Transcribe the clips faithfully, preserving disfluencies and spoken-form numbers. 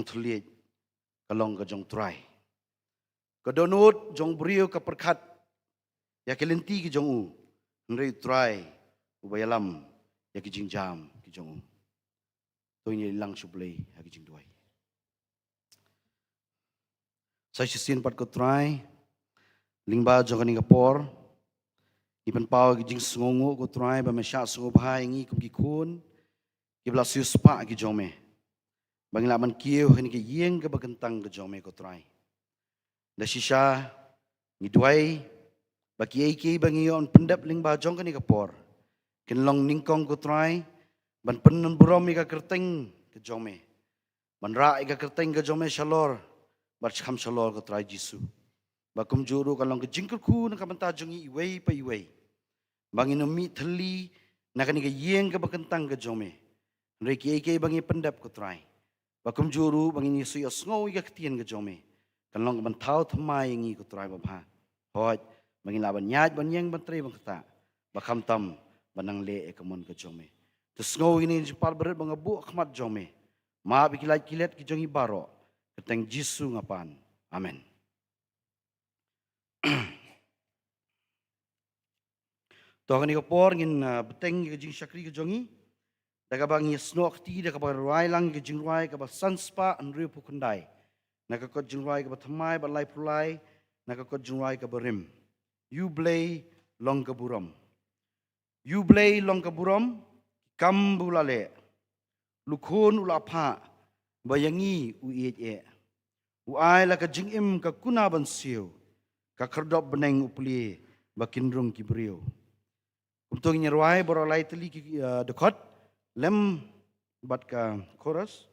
thylliej ka long ka jong Trai. Ka dohnud jong u briew ka pyrkhat ïa ki lynti ki jong u, hynrei u Trai uba ïalam ïa ki jingjam ki jong u. To ngin ïalang sha U Blei ha ki jingduwai. Sa shisien pat ko Trai, lyngba jong kane ka por, ngi pynpaw ki jingsngewnguh ko Trai ba me shah sngewbha ïa ngi kum ki khun kiba la siewspah ki jong me, ba ngin lah ban kiew ha kane ka ïing kaba kyntang ka jong me ko Trai. Da shisha ngi duwai ba kiei kiei ba ngi ïoh ban pyndep lyngba jong kane ka por kin long nyngkong ko Trai, ban pynburom ïa ka kyrteng ka jong me, ban rah ïa ka kyrteng ka jong me shalor bad kham shalor ko Trai Jisu. Ba kumjuh ruh kan long ka jingkyrkhu na ka bynta jong ngi iwei pa iwei, ba ngin ym mih thylli na kane ka ïing kaba kyntang ka jong me, hynrei kiei kiei ba ngi pyndep ko Trai, ba kumjuh ruh ba ngin ïohsngew ïa ka ktien ka jong me, kan long ka ban thaw thymmai ïa ngi ko Trai babha. Hooid, ba ngin lah ban ïaid ban ïeng ban trei ban ktah, ba khamtam ban nang leh ïa ka mon ka jong me. To sngew ïa kane ka jingpynpaw ba nga buh ha khmat jong me. Map ïa ki lait ki let ki jong ngi baroh. Kyrteng Jisu nga pan. Amen. To ha kane ka por ngin, ah, bteng ïa ka jingshakri ka jong ngi da kaba ngi snoh kti da kaba rwai lang ïa ka jingrwai kaba san spah hynriewphew khyndai na ka kot jingrwai kaba thymmai bad laiphew lai na ka kot jingrwai kaba rim. Ïa U Blei long ka burom. Ïa U Blei long ka burom, ki kam ba u la leh. Lakhun u la phah, ba ïa ngi u ïeit eh. U ai la ka jingim ka kuna ban siew, ka khyrdop bneng u plie, ba kin rung ki briew. Kumto ngin rwai baroh lai tylli ki, eh, dkhot, lem bad ka chorus,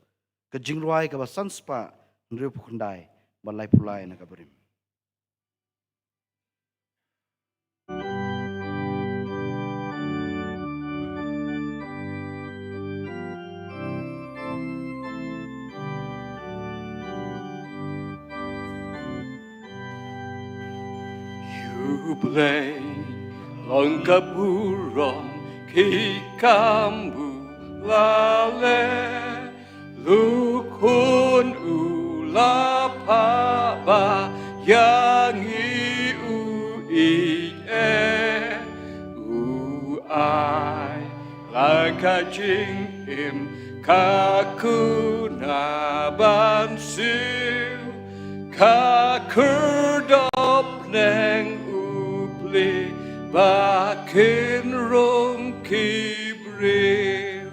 ka jingrwai kaba san spah hynriewphew khyndai bad laiphew lai na kaba rim. Ïa U Blei long ka burom, ki kam ba u la leh. Lakhun u la phah, ba ïa ngi u ïeit eh. U ai la ka jingim, ka kuna ban siew, ka khyrdop bneng u plie, ba kin rung ki briew.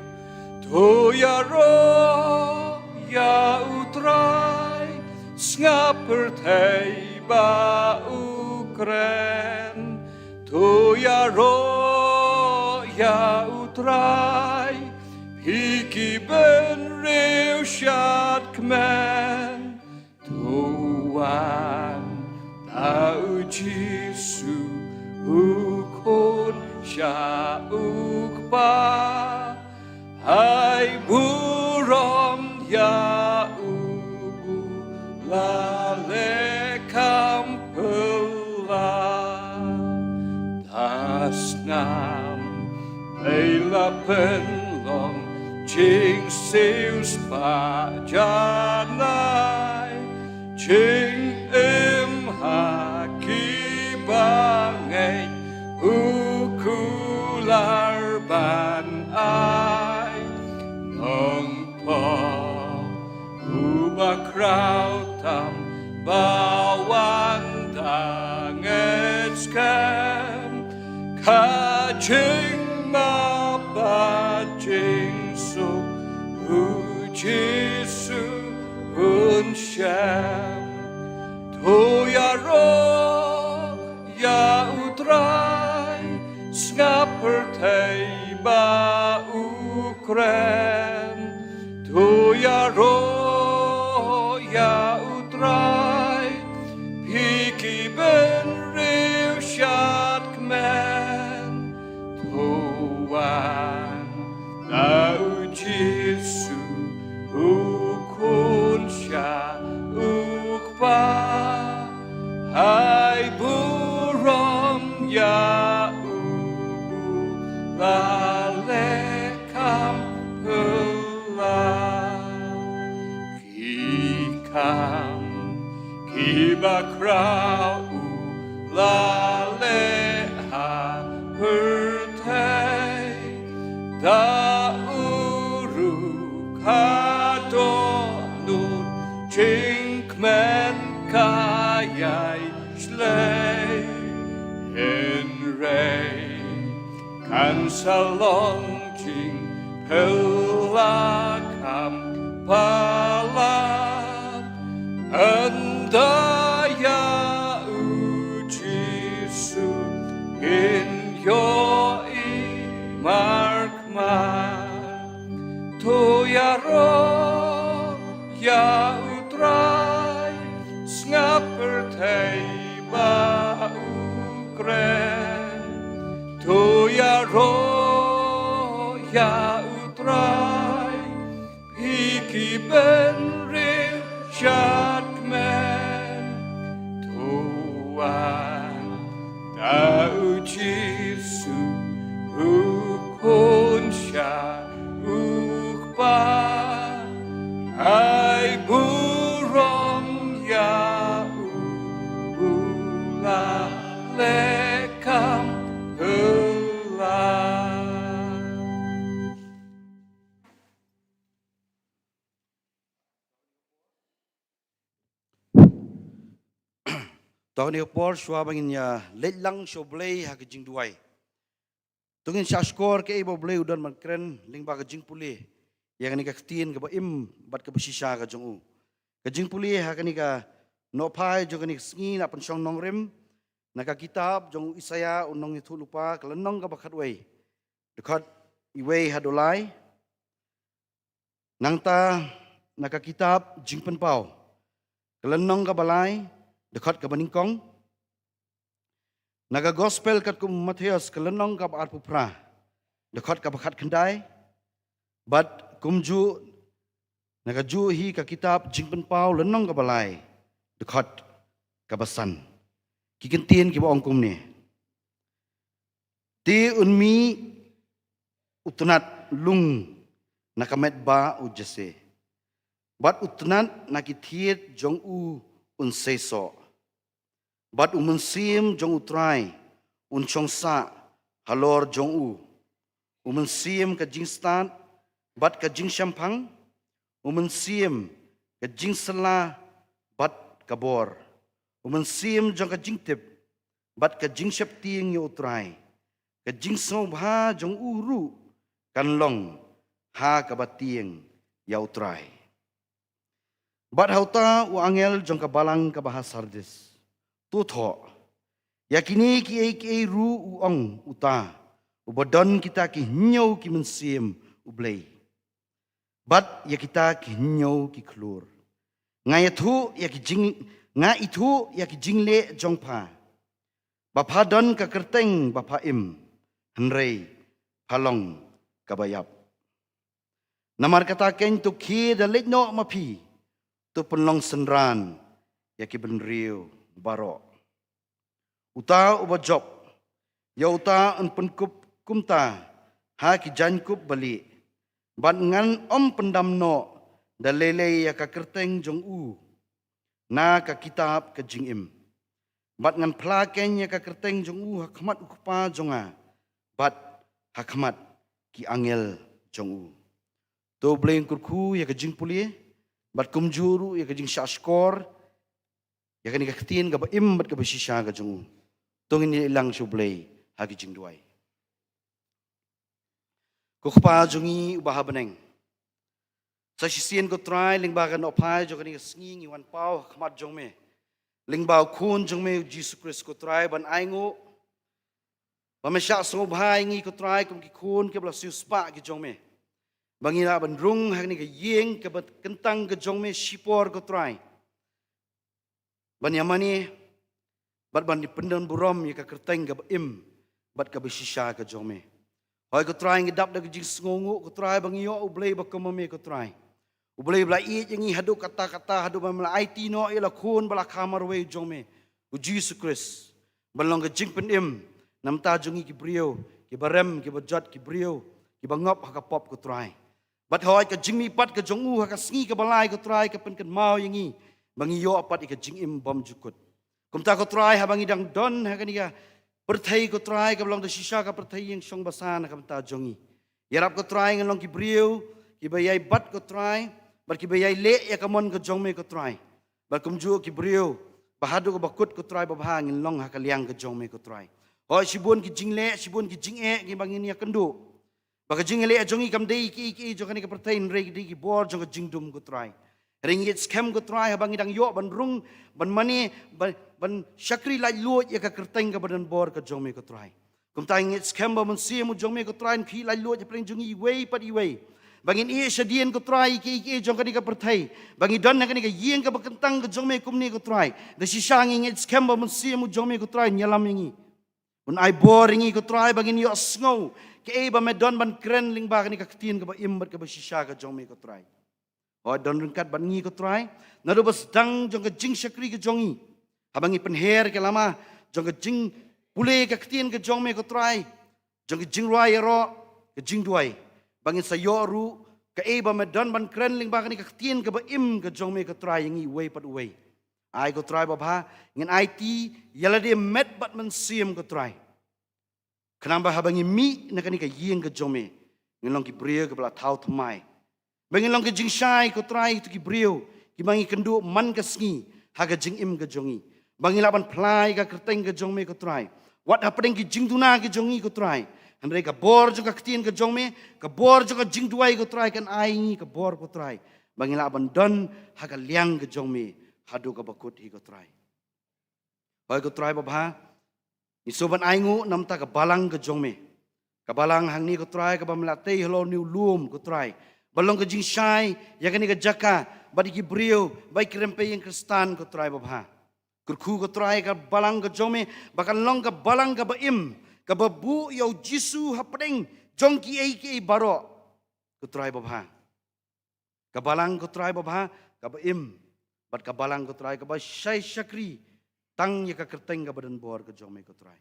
To ïaroh ïa U Trai, sngap pyrthei ba u kren. To ïaroh ïa U Trai, phi ki bynriew shadkmen. To wan na U Jisu, U Khun sha U Kpa. Ai burom ïa u ba u la leh kham phylla. Da sngap ei la pynlong, jingsiewspah janai, jingim ha ki bangeit, u kular ban ai. Nongpop uba khraw tam, ba wan da ngeit skhem, ka jingmap bad jingsuk U Jisu un shem. To ïaroh ïa U Trai, sngap pyrthei ba u kren. To ïaroh ïa U Trai, phi ki bynriew shadkmen. To wan na U Jisu, U Khun sha U Kpa. Ai burom ïa u ba u la leh kham Kam ki ba khraw u la leh ha pyrthei, da u ruh ka dohnud jingkmen ka ïai shlei. Hynrei kan sa long jingphylla kham palat, ynda ïa u Jisu ngin ïohi markhmat. To ïaroh ïa u Trai, sngap pyrthei ba u kren. To ïaroh ïa u Trai, phi ki bynriew shadkmen. To wan da u Jisu u Khun sha u Kpa, ai burom ïa u, u la leh kham phylla. To ha kane ka por, shuwa ba ngin ïa leit lang sha U Blei ha ka jingduwai, to ngin shahshkor kaei ba U Blei u don ban kren lyngba ka jingpule ïa kane ka ktien kaba im bad kaba shisha ka jong u. Ka jingpule ha kane ka nohphai jong kane ka sngi, la pynshong nongrim na ka kitab jong u Isaïah u nongïathuhlypa, ka lynnong kaba khatwei, dkhot iwei haduh lai. Nangta na ka kitab Jingpynpaw, ka lynnong kaba lai, dkhot kaba nyngkong. Na ka Gospel katkum u Mathaios, ka lynnong kaba arphew phra, dkhot kaba khatkhyndai. Bad kumjuh na kajuh hi ka kitab Jingpynpaw, lynnong kaba lai, dkhot kaba san. Ki kyntien kiba ong kumne: Te un mih u tnat lung na ka met bah u Jesse, bad u tnat na ki thied jong u un seisoh, bad u Mynsiem jong u Trai un shong sah halor jong u. U Mynsiem ka jingstad bad ka jingshemphang, u Mynsiem ka jingsylla bad ka bor, u Mynsiem jong ka jingtip bad ka jingsheptieng ïa u Trai. Ka jingsngewbha jong u ruh kan long ha kaba tieng ïa u Trai. Bad ha uta u angel jong ka balang kaba ha Sardis, to thoh: Ïa kine kiei kiei ruh u ong uta uba don kita ki hynñiew ki mynsiem U Blei bad ïa kita ki hynñiew ki khlur: Nga ithuh ïa ki jing, nga ithuh ïa ki jingleh jong pha, ba pha don ka kyrteng ba pha im, hynrei pha long kaba ïap. Namar kata keiñ, to khie da leit noh ma phi, to pynlong synran ïa ki bynriew baroh. Uta uba jop, ïa uta yn pynkup kumta ha ki jaiñkup balieh, bad ngan ym pyndam noh da lei lei ïa ka kyrteng jong u na ka kitab ka jingim. Bad ngan phla keiñ ïa ka kyrteng jong u ha khmat u Kpa jong nga bad ha khmat ki angel jong u. To U Blei un kyrkhu ïa ka jingpule bad kumjuh ruh ïa ka jingshahshkor ïa kane ka ktien kaba im bad kaba shisha ka jong u. To ngin ïalang sha U Blei ha ka jingduwai. Ko Kpa jong ngi uba ha bneng, sa shisien ko Trai, lyngba ka nohphai jong kane ka sngi ngi wan paw ha khmat jong me lyngba u Khun jong me u Jisu Khrist ko Trai, ban ainguh ba me shah sngewbha ïa ngi ko Trai kum ki khun kiba la siewspah ki jong me, ba ngin lah ban rung ha kane ka ïing kaba kyntang ka jong me shipor ko Trai, ban ïa mane bad ban pyndon burom ïa ka kyrteng kaba im bad kaba shisha ka jong me. Hooid ko Trai, ngi dap da ka jingsngewnguh ko Trai ba ngi ïoh U Blei ba kum ma me ko Trai, U Blei ba la ïeit ïa ngi haduh katta katta, haduh ba me la aiti noh ïa la Khun ba la kha marwei jong me, u Jisu Khrist, ban long ka jingpynim na bynta jong ngi ki briew kiba rem, kiba jot, ki briew kiba ngop ha ka pop ko Trai. Bad hooid ka jingmihpat ka jong u ha ka sngi kaba lai ko Trai ka pynkynmaw ïa ngi ba ngi ïoh pat ïa ka jingim bymjukut. Kumta ko Trai haba ngi dang don ha kane ka pyrthei ko Trai kaba long da shisha ka pyrthei ïing shong basan ha ka bynta jong ngi. Ïarap ko Trai ngin long ki briew kiba ïai bat ko Trai bad kiba ïai leh ïa ka mon ka jong me ko Trai. Bad kumjuh ki briew ba haduh kaba kut ko Trai babha ngin long ha ka liang ka jong me ko Trai. Hooid shibun ki jingleh shibun ki jingeh kiba ngin ïakynduh. Ba ka jingïaleh jong ngi kam dei kiei kiei jong kane ka pyrthei hynrei ki dei ki bor jong ka jingdum ko Trai. Hynrei ngi ngeit skhem ko Trai haba ngi dang ïoh ban rung ban mane ban, ban shakri laitluid ïa ka kyrteng kaba donbor ka jong me ko Trai. Kumta ngi ngeit skhem ba u Mynsiem u jong me ko Trai un khih laitluid hapdeng jong ngi iwei pat iwei. Ba ngin ïeh shadien ko Trai ïa kiei kiei jong kane ka pyrthei. Ba ngi don ha kane ka ïing kaba kyntang ka jong me kumne ko Trai. Da shisha ngi ngeit skhem ba u Mynsiem u jong me ko Trai un ïalam ïa ngi. Un ai bor ïa ngi ko Trai ba ngin ïohsngew kaei ba me don ban kren lyngba kane ka ktien kaba im bad kaba shisha ka jong me ko Trai. Hooid don ryngkat bad ngi ko Trai naduh ba sdang jong ka jingshakri ka jong ngi. Haba ngi pynher ïa ka lama jong ka jingpule ka ktien ka jong me ko Trai, jong ka jingrwai ïaroh, ka jingduwai, ba ngin sa ïoh ruh kaei ba me don ban kren lyngba kane ka ktien kaba im ka jong me ko Trai ïa ngi uwei pat uwei. Ai ko Trai babha ngin aiti ïa lade met bad mynsiem ko Trai. Khnang ba haba ngi mih na kane ka ïing ka jong me ngin long ki briew kiba la thaw thymmai. Ba ngin long ki jingshai ko Trai ïa kito ki briew kiba ngi kynduh man ka sngi ha ka jingim ka jong ngi. Ba ngi lah ban phla ïa ka kyrteng ka jong me ko Trai wat hapdeng ki jingduna ki jong ngi ko Trai. Hynrei ka bor jong ka ktien ka jong me, ka bor jong ka jingduwai ko Trai kan ai ngi ka bor ko Trai ba ngi lah ban don ha ka liang ka jong me haduh kaba kut hi ko Trai. Hooid ko Trai babha, ngi sngewbha ban ainguh namar ka balang ka jong me. Ka balang hangne ko Trai kaba me la tei halor une u lum ko Trai. Ba long ka jingshai ïa kane ka jaka bad ïa ki briew bad ïa ki rympei ïing Khristan ko Trai babha. Kyrkhu ko Trai ka balang ka jong me ba kan long ka balang kaba im, kaba buh ïa u Jisu hapdeng jong kiei kiei baroh ko Trai babha. Ka balang ko Trai babha kaba im bad ka balang ko Trai kaba shai shakri tang ïa ka kyrteng kaba donbor ka jong me ko Trai.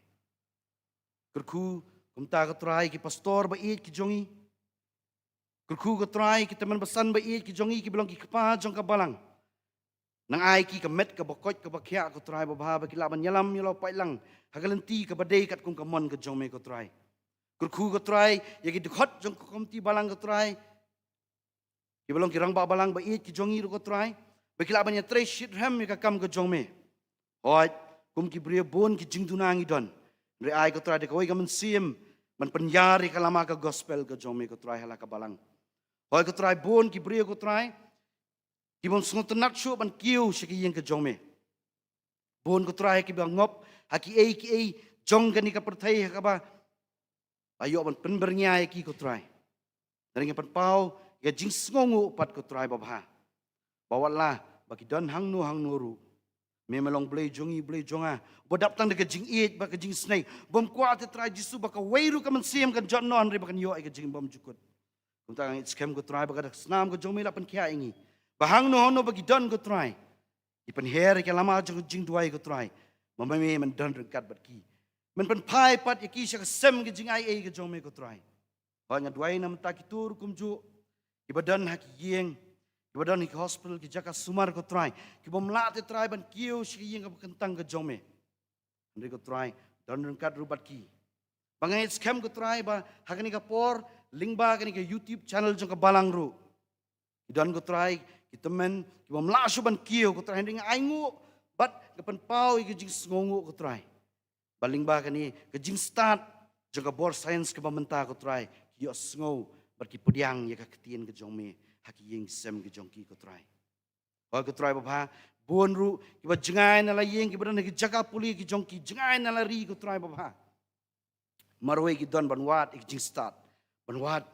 Kyrkhu kumta ko Trai ki pastor ba ïeit ki jong ngi. Kyrkhu ko Trai ki tymmen basan ba ïeit ki jong ngi kiba long ki kpa jong ka balang. Nang ai ki ka met kaba koit kaba khiah ko Trai babha ba ki lah ban ïalam ïa la u paidlang ha ka lynti kaba dei katkum ka mon ka jong me ko Trai. Kyrkhu ko Trai ïa ki dkhot jong ka komiti balang ko Trai. Kiba long ki rangbah balang ba ïeit ki jong ngi ruh ko Trai ba ki lah ban ïatrei shitrhem ïa ka kam ka jong me. Hooid kum ki briew bun ki jingduna ngi don. Hynrei ai ko Trai da kawei ka mynsiem ban pynïar ïa ka lama ka gospel ka jong me ko Trai ha la ka balang. Hooid ko Trai bun ki briew ko Trai ki bym sngewtynnat shuh ban kiew sha ka ïing ka jong me. Bun ko Trai kiba ngop ha kiei kiei jong kane ka pyrthei ha kaba la ïoh ban pynbyrngia ïa ki ko Trai. Ngi pynpaw ïa ka jingsngewnguh pat ko Trai babha ba wat la ba ki don hangno hangno ruh me me long Blei jong ngi Blei jong nga ba dap tang da ka jingïeit bad ka jingsnei. Bym kwah te Trai Jisu ba kawei ruh ka mynsiem kan jot noh hynrei ba kan ïoh ïa ka jingbymjukut. Kumta ngi skhem ko Trai ba ka snam ka jong me la pynkhiah ïa ngi ba hangno hangno ba ki don ko Trai. Ki pynher ïa ka lama jong ka jingduwai ko Trai. Ba me men don ryngkat bad ki. Men pynphai pat ïa ki sha ka sem ka jingaiei ka jong me ko Trai. Hooid nga duwai namar kito ruh kumjuh kiba don ha ki ïing, kiba don ha ki hospital, ki jaka sumar ko Trai, ki bym lah te Trai ban kiew sha ka ïing kaba kyntang ka jong me. Hynrei ko Trai don ryngkat ruh bad ki. Ba nga ngeit skhem ko Trai ba ha kane ka por lyngba kane ka YouTube channel jong ka balang ruh ki don ko Trai ki tymmen ki bym lah shuh ban kiew ko Trai, hynrei nga ainguh bad nga pynpaw ïa ka jingsngewnguh ko Trai ba lyngba kane ka jingstad jong ka bor science kaba mynta ko Trai ki ïohsngew bad ki pdiang ïa ka ktien ka jong me ha ki ïing ki sem ki jong ki ko Trai. Hooid ko Trai babha, bun ruh kiba jngai na la ïing kiba don ha ki jaka pule ki jong ki, jngai na la ri ko Trai babha. Marwei ki don ban wad ïa ki jingstad, ban wad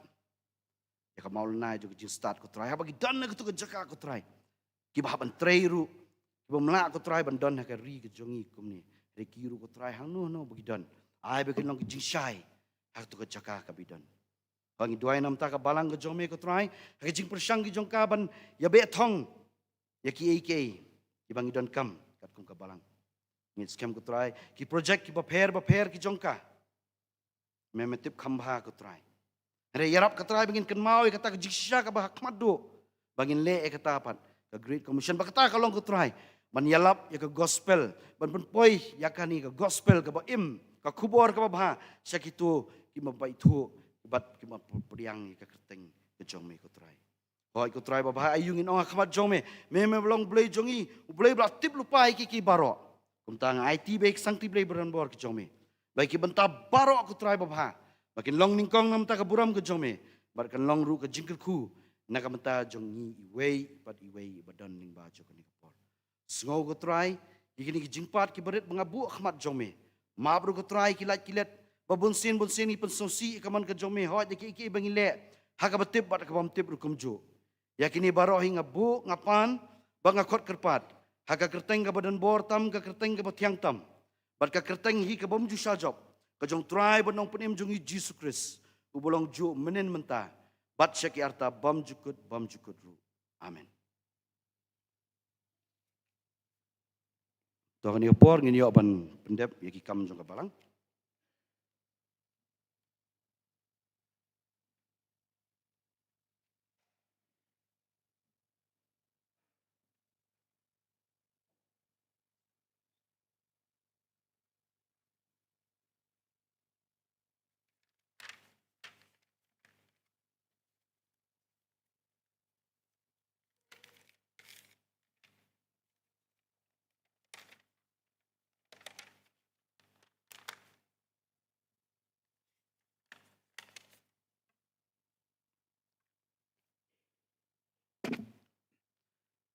ïa ka mawlynnai jong ki jingstad ko Trai haba ki don ha kito ki jaka ko Trai. Kiba hap ban trei ruh kiba ym lah ko Trai ban don ha ka ri ka jong ngi kumne. Hynrei ki ruh ko Trai hangno hangno ba ki don, ai ba ki long ki jingshai ha kito ki jaka kaba ki don. Ba ngi duwai namar ka balang ka jong me ko Trai ha ka jingpyrshang ki jong ka ban ïabeh thong ïa kiei kiei kiba ngi donkam katkum ka balang. Ngi skhem ko Trai ki project kiba pher bapher ki jong ka me me tip kham bha ko Trai. Hynrei ïarap ko Trai ba ngin kynmaw ïa kata ka jingshisha kaba ha khmat duh, ba ngin leh ïa kata pat, ka Great Commission. Bad kata ka long ko Trai, ban ïalap ïa ka gospel, ban pynpoi ïa kane ka gospel kaba im, ka khubor kaba bha, sha kito kiba ïathuh bad kiba pdiang ïa ka kyrteng ka jong me ko Trai. Hooid ko Trai babha, aïu ngin ong ha khmat jong me, me me ba long Blei jong ngi, U Blei ba la tip lypa ïa ki, ki baroh. Kumta nga aiti ba ïa ki sangti Blei ba donbor ki jong me, ba ïa ki bynta baroh ko Trai babha, ba kin long nyngkong na ka bynta ka burom ka jong me, bad kan long ruh ka jingkyrkhu na ka bynta jong ngi iwei bad iwei ba don lyngba jong kane ka por. Sngew ko Trai ïa kine ki jingpad kiba rit ba nga buh ha khmat jong me. Map ruh ko Trai ki lait ki let ba bunsien bunsien ngi pynsngewsih ïa ka mon ka jong me, hooid ïa kiei kiei ba ngi leh, ha kaba tip bad ha kaba ym tip ruh kumjuh. Ïa kine baroh hi nga buh, nga pan bad nga khot kyrpad ha ka kyrteng kaba donbor tam, ka kyrteng kaba thiang tam, bad ka kyrteng hi kaba ym ju shah jop, ka jong U Trai bad U Nongpynim jong ngi Jisu Khrist, uba long juh mynhynnin mynta bad sha ki arta bymjukut bymjukut ruh. Amen. To ha kane ka por ngin ïoh ban pyndep ïa ki kam jong ka balang.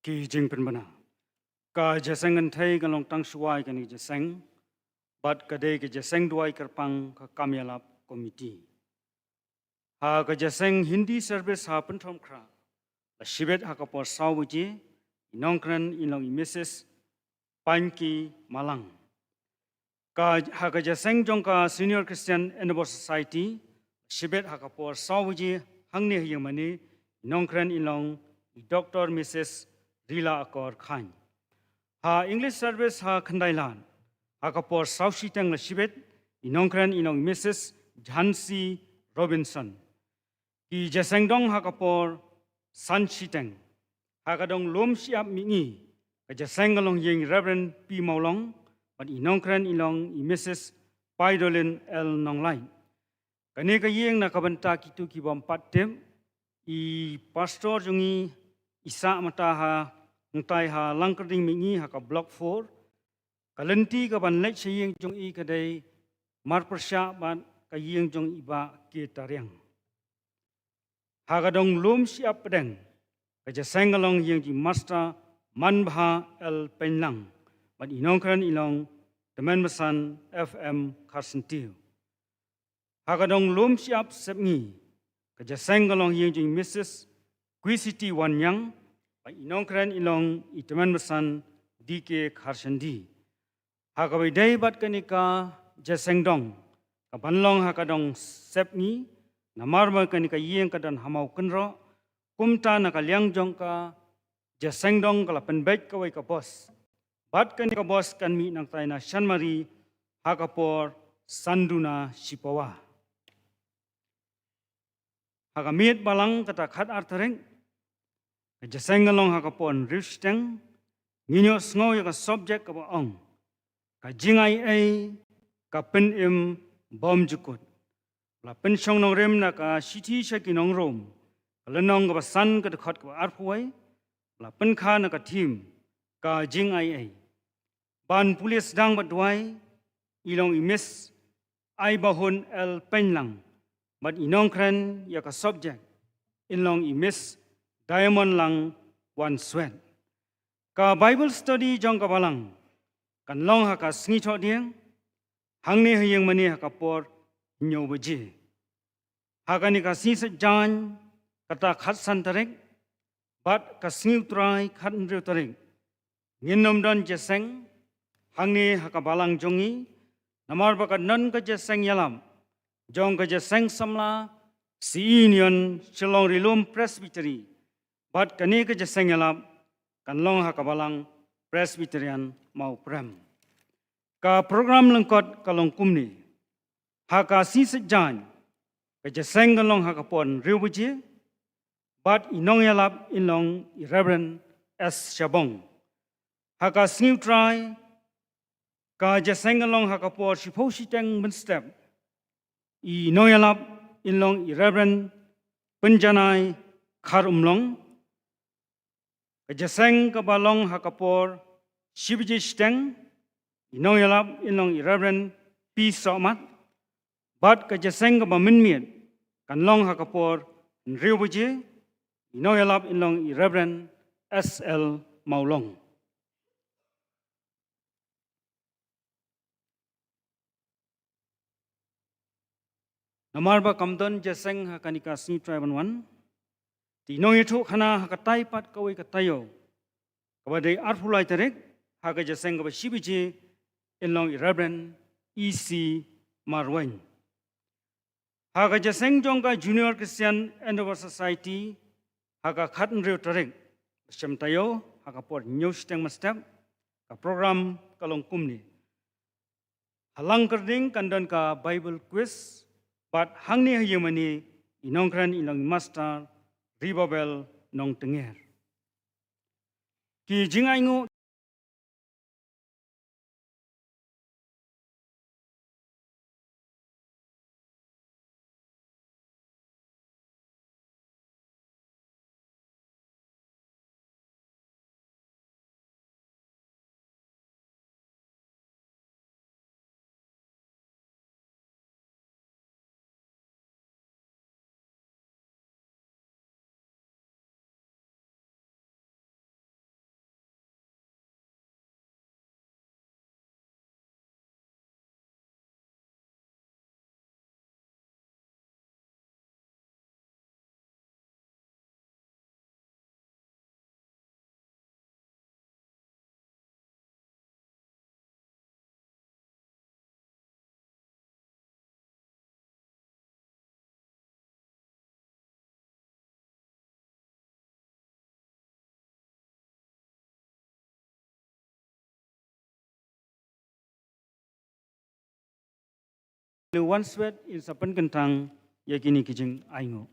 Ki jingpynbna. Ka jingïaseng kynthei ka long tang shuwa ïa kane ka jingïaseng, bad ka dei ka jingïaseng duwai kyrpang ka kam ïalap komiti. Ha ka jingïaseng Hindi service ha Pynthorumkhrah, la shibit ha ka por saw baje, i nongkren in long i Missus Panki Malang. Ka, ha ka jingïaseng jong ka Senior Christian Endeavour Society, shibit ha ka por saw baje hangne ha ïingmane, i nongkren in long i Doctor Missus Rila Akor Khan. Ha English service ha Khyndai Lad, ha ka por saw shiteng la shibit, i nongkren in long Missus Jhansi Robinson. Ki jingïaseng dong ha ka por san shiteng. Ha ka dong lum shyiap mihngi, ka jingïaseng ka long ïing Reverend P Mawlong, bad i nongkren in long i Missus Paidolin L Nonglait. Kane ka ïing na ka bynta kito ki bym pat tip, i pastor jong ngi i sah mynta ha, hangtai ha Langkyrding mihngi ha ka Block four. Ka lynti ka ban leit sha ïing jong i ka dei marpyrshah bad ka ïing jong i Bah K Tariang. Ha ka dong lum shyiap pdeng, ka jingïaseng ka long ïing jong i Master Manbha L Pynlang, bad i nongkren in long i Tymmen Basan F M Kharsyntiew. Ha ka dong lum shyiap sepngi, ka jingïaseng ka long ïing jong i Missus Quisiti Wanniang, bad i nongkren in long i Tymmen Basan D K Kharshandi. Ha kaba ïadei bad kane ka jingïaseng dong, ka ban long ha ka dong sepngi, namar ba kane ka ïing ka don ha Mawkynroh, kumta na ka liang jong ka jingïaseng dong ka la pynbeit kawei ka bos. Bad kane ka bos kan mih nangtai na Shanmari ha ka por san duna shipawa. Ha ka miet Balang kata khatar tarik, ka jingïaseng ka long ha ka por hynriew shiteng, ngin ïohsngew ïa ka subject kaba ong, ka jingaiei ka pynim bymjukut. La pynshong nongrim na ka shithi sha ki nong Rom, ka lynnong kaba san, ka dkhot kaba arphew wei, la pynkha na ka theme, ka jingaiei. Ban pule sdang bad duwai, i long i Miss Aibahun L Pynlang, bad i nongkren ïa ka subject, in long i Miss Diamond Lang Wanswet. Ka Bible study jong ka Balang kan long ha ka sngi Thohdieng, hangne ha ïingmane ha ka por hynñiew baje. Ha kane ka sngi Saitjaiñ, kata khatsan tarik, bad ka sngi U Trai khathynriew tarik, ngin ym don jingïaseng hangne ha ka Balang jong ngi, namar ba kan don ka jingïaseng ïalap jong ka jingïaseng samla C E Union Shillong Ri Lum Presbytery, bad kane ka jingïaseng ïalap kan long ha ka Balang Presbyterian Mawprem. Ka program lyngkot ka long kumne. Ha ka sngi Saitjaiñ, Ka jingïaseng kan long ha ka por hynriew baje, bad i nongïalap in long i Reverend S Shabong. Ha ka sngi U Trai, ka jingïaseng kan long ha ka por shiphew shiteng mynstep. I nongïalap in long i Reverend Pynjanai Kharumlong. Ka jingïaseng kaba long ha ka por shi baje shiteng, i nongïalap in long i Reverend P Sohmat. Bad ka jingïaseng kaba mynmiet kan long ha ka por hynriew baje, i nongïalap in long i Reverend S L Mawlong. Namar ba kam don jingïaseng ha kane ka sngi U Trai ban wan, te i nongïathuhkhana ha katai pat kawei ka taïew, kaba dei arphew lai tarik, ha ka jingïaseng kaba shi baje, in long i Reverend E C Marwein. Ha ka jingïaseng jong ka Junior Christian Endeavour Society, ha ka khathynriew tarik, ba shem taïew, ha ka por hynñiew shiteng mynstep, ka program ka long kumne. Ha Langkyrding kan don ka Bible quiz, bad hangne ha Ïingmane, i nongkren in long i Master Ribabel Nongtnger. Ki jingainguh. Wan Swet in sa pynkyntang ïa kine ki jingainguh.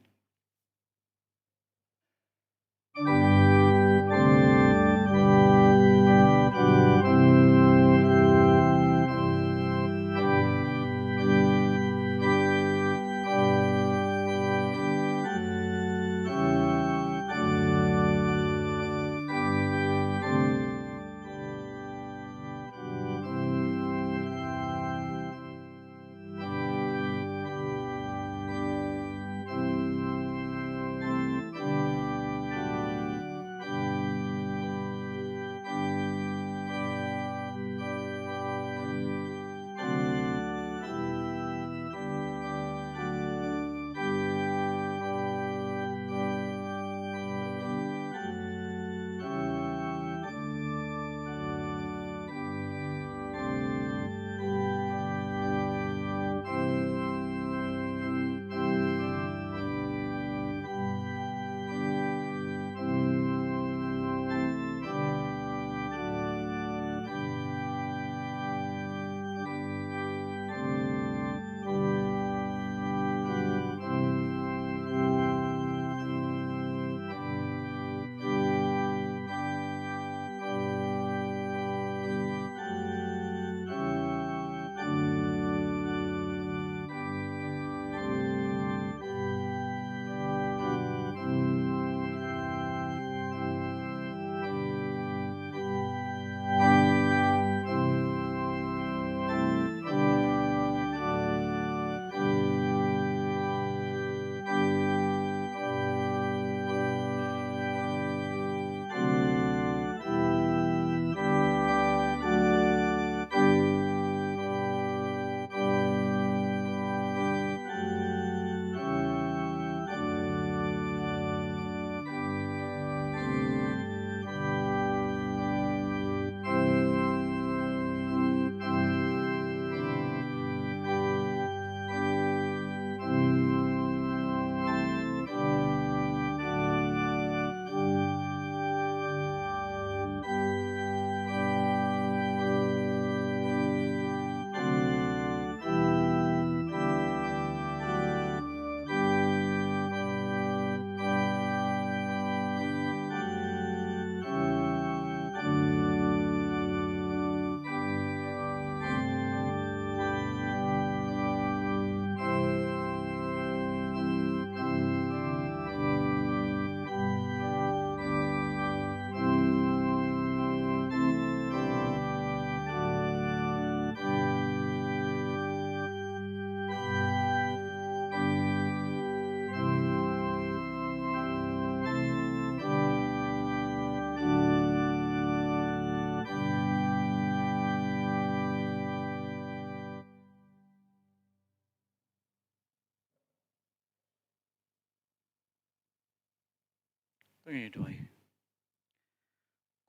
To ngin ïa duwai.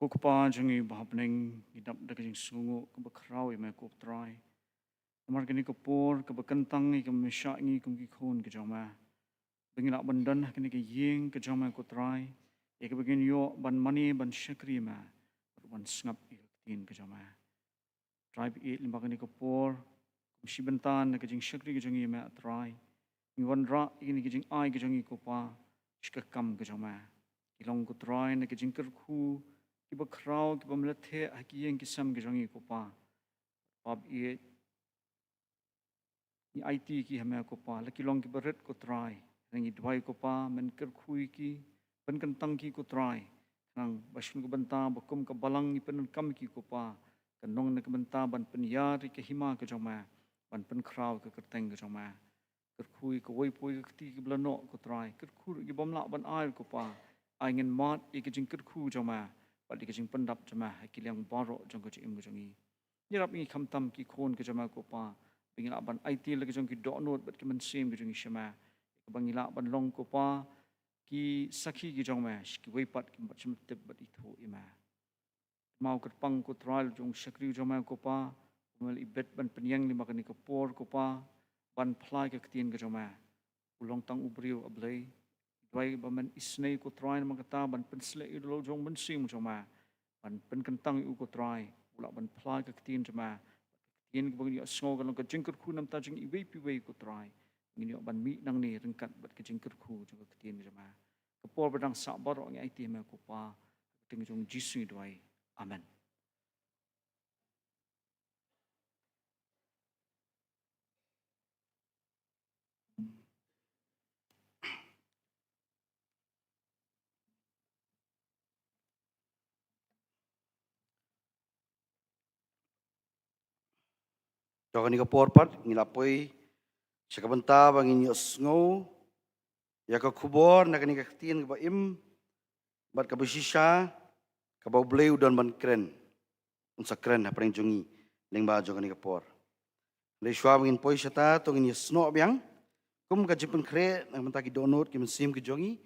Ko Kpa jong ngi ba ha bneng, ngi dap da ka jingsngewnguh kaba khraw ïa me ko Trai. Namar kane ka por kaba kyntang ïa ka mynsiem ngi kum ki khun ka jong me, ba ngi lah ban don ha kane ka ïing ka jong me ko Trai, ïa kaba ngin ïoh ban mane ban shakri ïa me, bad ban sngap ïa ka ktien ka jong me. Trai, ba ïeit lyngba kane ka por, kum shi bynta na ka jingshakri ka jong ngi ïa me Trai, ngi wanrah ïa kane ka jingai ka jong ngi ko Pa sha ka kam ka jong me. Ki long ko Trai na ka jingkyrkhu kiba khraw kiba me la theh ha ki ïing ki sem ka jong ngi ko Pa. Pa ba ïeit, ngi aiti ki ha me ko Pa, la ki long kiba rit ko Trai. Ngi duwai ko Pa, men kyrkhu ïa ki, pynkyntang ki ko Trai, khnang ba sha ka bynta ba kum ka balang ngi pyndonkam ïa ki ko Pa, kan long na ka bynta ban pynïar ïa ka hima ka jong me, ban pynkhraw ïa ka kyrteng ka jong me. Kyrkhu ïa kawei pa kawei ka kti kaba la noh ko Trai, kyrkhu ïa ki bym lah ban ai ko Pa, ai ngin mad ïa ka jingkyrkhu jong me bad ïa ka jingpyndap jong me ha ki liang baroh jong ka jingim ka jong ngi. Ngi ïarap ïa ngi khamtam ki khun ka jong me ko Pa, ba ngin lah ban aiti la ka jong ki dohnud bad ki mynsiem ka jong ngi sha me, kaba ngin lah ban long ko Pa ki sakhi ki jong me sha kiwei pat kim pat shym tip bad ithuh ïa me. Kynmaw kyrpang ko Trai la jong u shakri jong me ko Pa, ba me la ibit ban pynïeng lyngba kane ka por ko Pa, ban phla ïa ka ktien ka jong me. U long tang u briew, A Blei. Duwai ba men isynei ko Trai namar kata, ban pynshlur ïa u da la u jong u Mynsiem jong me, ban pynkyntang ïa u ko Trai, u lah ban phla ïa ka ktien jong me. Ka ktien kaba ngin ïohsngew kan long ka jingkyrkhu na ka bynta jong iwei pa iwei ko Trai. Ngin ïoh ban mih nangne ryngkat bad ka jingkyrkhu jong ka ktien jong me. Ka por ba dang sah baroh ngi aiti ha me ko Pa, ha ka kyrteng jong U Jisu ngi duwai. Amen. Jong kane ka por pat ngi la poi sha ka bynta ba ngin ïohsngew ïa ka khubor na kane ka ktien kaba im bad kaba shisha, kaba U Blei u don ban kren. Un sa kren hapdeng jong ngi lyngba jong kane ka por. Hynrei shuwa ba ngin poi shata, to ngin ïasnoh biang kum ka jingpynkhreh na ka bynta ki dohnud ki mynsiem ki jong ngi,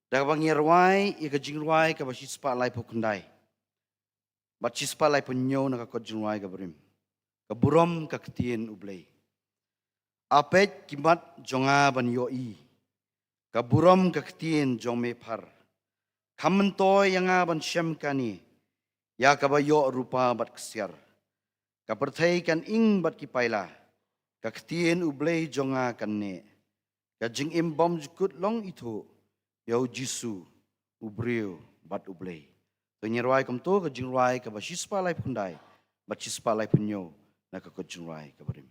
da kaba ngin rwai ïa ka jingrwai kaba shispah laiphew khyndai bad shispah laiphew hynñiew na ka kot jingrwai kaba rim. Ka burom ka ktien U Blei. A peit ki mat jong nga ban ïohi, ka burom ka ktien jong me phar. Kham myntoi ïa nga ban shem kane, ïa kaba ïoh rupa bad ksiar. Ka pyrthei kan ing bad ki paila, ka ktien U Blei jong nga kan neh. Ka jingim bymjukut long ithuh, ïa U Jisu, u briew bad U Blei. To ngin rwai kumto ka jingrwai kaba shispah laiphew khyndai bad shispah laiphew hynñiew na ka kot jingrwai kaba rim.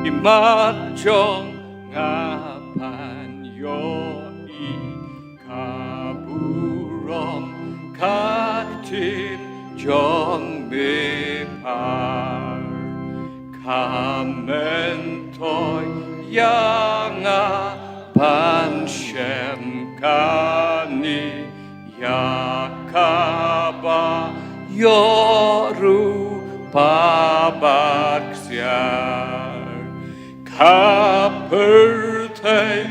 Ki mat jong nga phan ïohi ka burom ka ktien jong me phar. Kham myntoi ïa nga ban shem kane, ïa kaba ïoh rupa bad ksiar. Ka pyrthei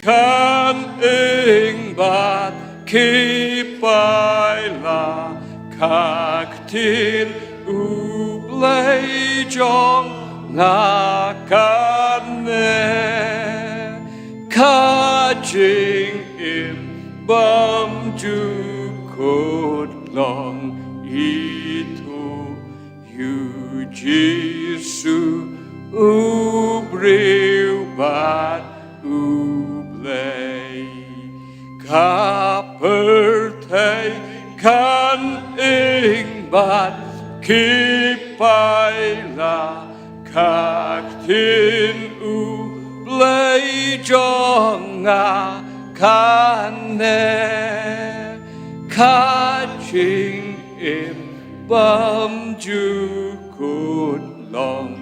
kan ing bad ki paila, ka ktien U Blei jong nga kan neh. Ka jingim bymjukut long ithuh, ïa U Jisu, u briew bad U Blei. Ka pyrthei kan ing bad ki paila, ka ktien U Blei jong nga kan neh. Ka jingim bymjukut long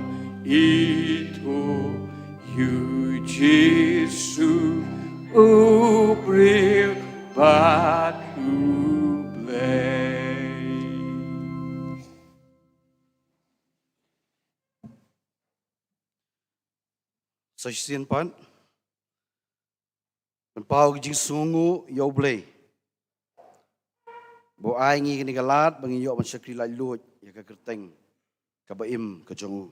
ithuh, ïa U Jisu, U briew bad U Blei. Sa shisien pat, pynpaw ka jingsngewnguh ïa U Blei ba u ai ngi kane ka lad ba ngin ïoh ban shakri laitluid ïa ka kyrteng kaba im ka jong u.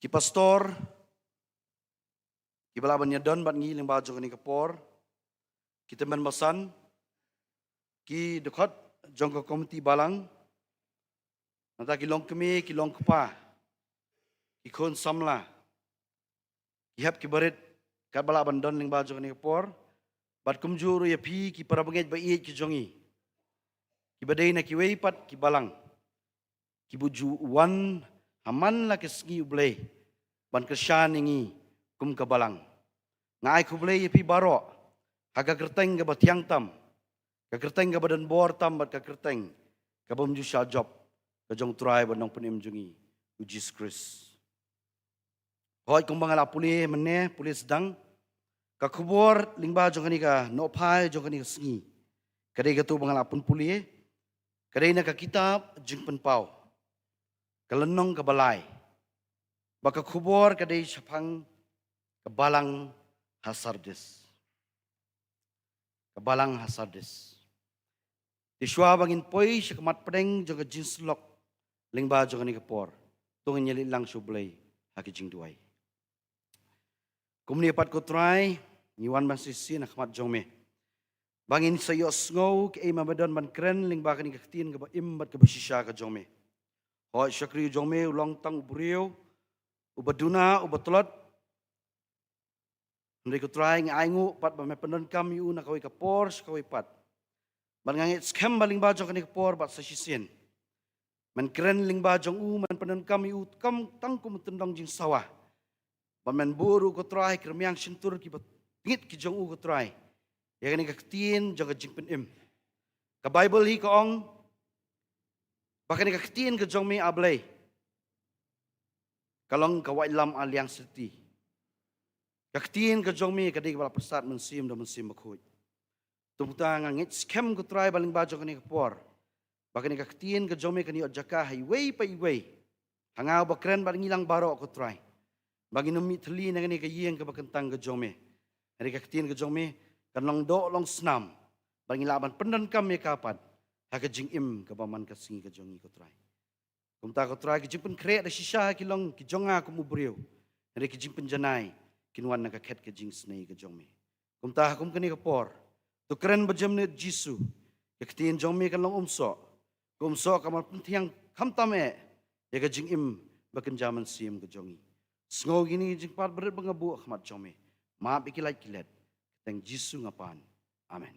Ki pastor kiba lah ban ïadon bad ngi lyngba jong kane ka por, ki tymmen basan, ki dkhot jong ka komiti balang, nangta ki longkmie, ki longkpa, ki khun samla, ki hep ki barit katba lah ban don lyngba jong kane ka por, bad kumjuh ruh ïa phi ki para bangeit ba ïeit ki jong ngi, kiba dei na kiwei pat ki balang, kiba ju wan ha man la ka sngi U Blei ban kyrshan ïa ngi kum ka balang. Nga ai khublei ïa phi baroh ha ka kyrteng kaba thiang tam, ka kyrteng kaba donbor tam bad ka kyrteng kaba ym ju shah jop, ka jong U Trai bad Nongpynim jong ngi U Jisu Khrist. Hooid, kumba nga la pule mynne, pule sdang, ka khubor lyngba jong kane ka nohphai jong kane ka sngi ka dei kato ba nga la pynpule, ka dei na ka kitab Jingpynpaw, ka lynnong kaba lai, ba ka khubor ka dei shaphang ka balang ha Sardis. Ka balang ha Sardis. Te shuwa ba ngin poi sha ka mat pdeng jong ka jingsyllok lyngba jong kane ka por, to ngin ïaleit lang sha U Blei ha ka jingduwai. Kumne pat ko Trai, ngi wan ban sa shisien ha khmat jong me ba ngin sa ïohsngew kaei kaba me don ban kren lyngba kane ka ktien kaba im bad kaba shisha ka jong me. Hooid, shakri jong me u long tang u briew uba duna, uba tlot. Hynrei ko Trai, nga ainguh pat ba me pyndonkam ïa u na kawei ka por sha kawei pat. Bad nga ngeit skhem ba lyngba jong kane ka por bad sa shisien, men kren lyngba jong u, men pyndonkam ïa u kum tang kum u tyndong jingsawa. Bad men buh ruh ko Trai ki rmiang shyntur kiba tngit ki jong u ko Trai ïa kane ka ktien jong ka jingpynim. Ka Baibl hi ka ong ba kane ka ktien ka jong me, A Blei, ka long ka waitlam ar liang syrti. Ka ktien ka jong me ka dei kaba la pyrsad Mynsiem da Mynsiem Bakhuid. Te kumta nga ngeit skhem ko Trai ba lyngba jong kane ka por, ba kane ka ktien ka jong me kan ïoh jaka ha iwei pa iwei, ha nga uba kren bad ngi lang baroh ko Trai, ba ngin ym mih thylli na kane ka ïing kaba kyntang ka jong me. Hynrei ka ktien ka jong me kan long doh long snam, ba ngin lah ban pyndonkam ïa ka pat ha ka jingim kaba man ka sngi ka jong ngi ko Trai. Kumta ko Trai, ki jingpynkhreh da shisha ki long ki jong nga kum u briew, hynrei ki jingpynjanai kin wan na ka khet ka jingisynei ka jong me. Kumta ha kum kane ka por, to kren bajemnit Jisu, ka ktien jong me kan long umsoh, ka umsoh kaba pynthiang khamtam eh ïa ka jingim ba kynja mynsiem ka jong ngi. Sngew kine ki jingpatbrit ba nga buh ha khmat jong me. Map ïa ki lait ki let. Kyrteng Jisu nga pan. Amen.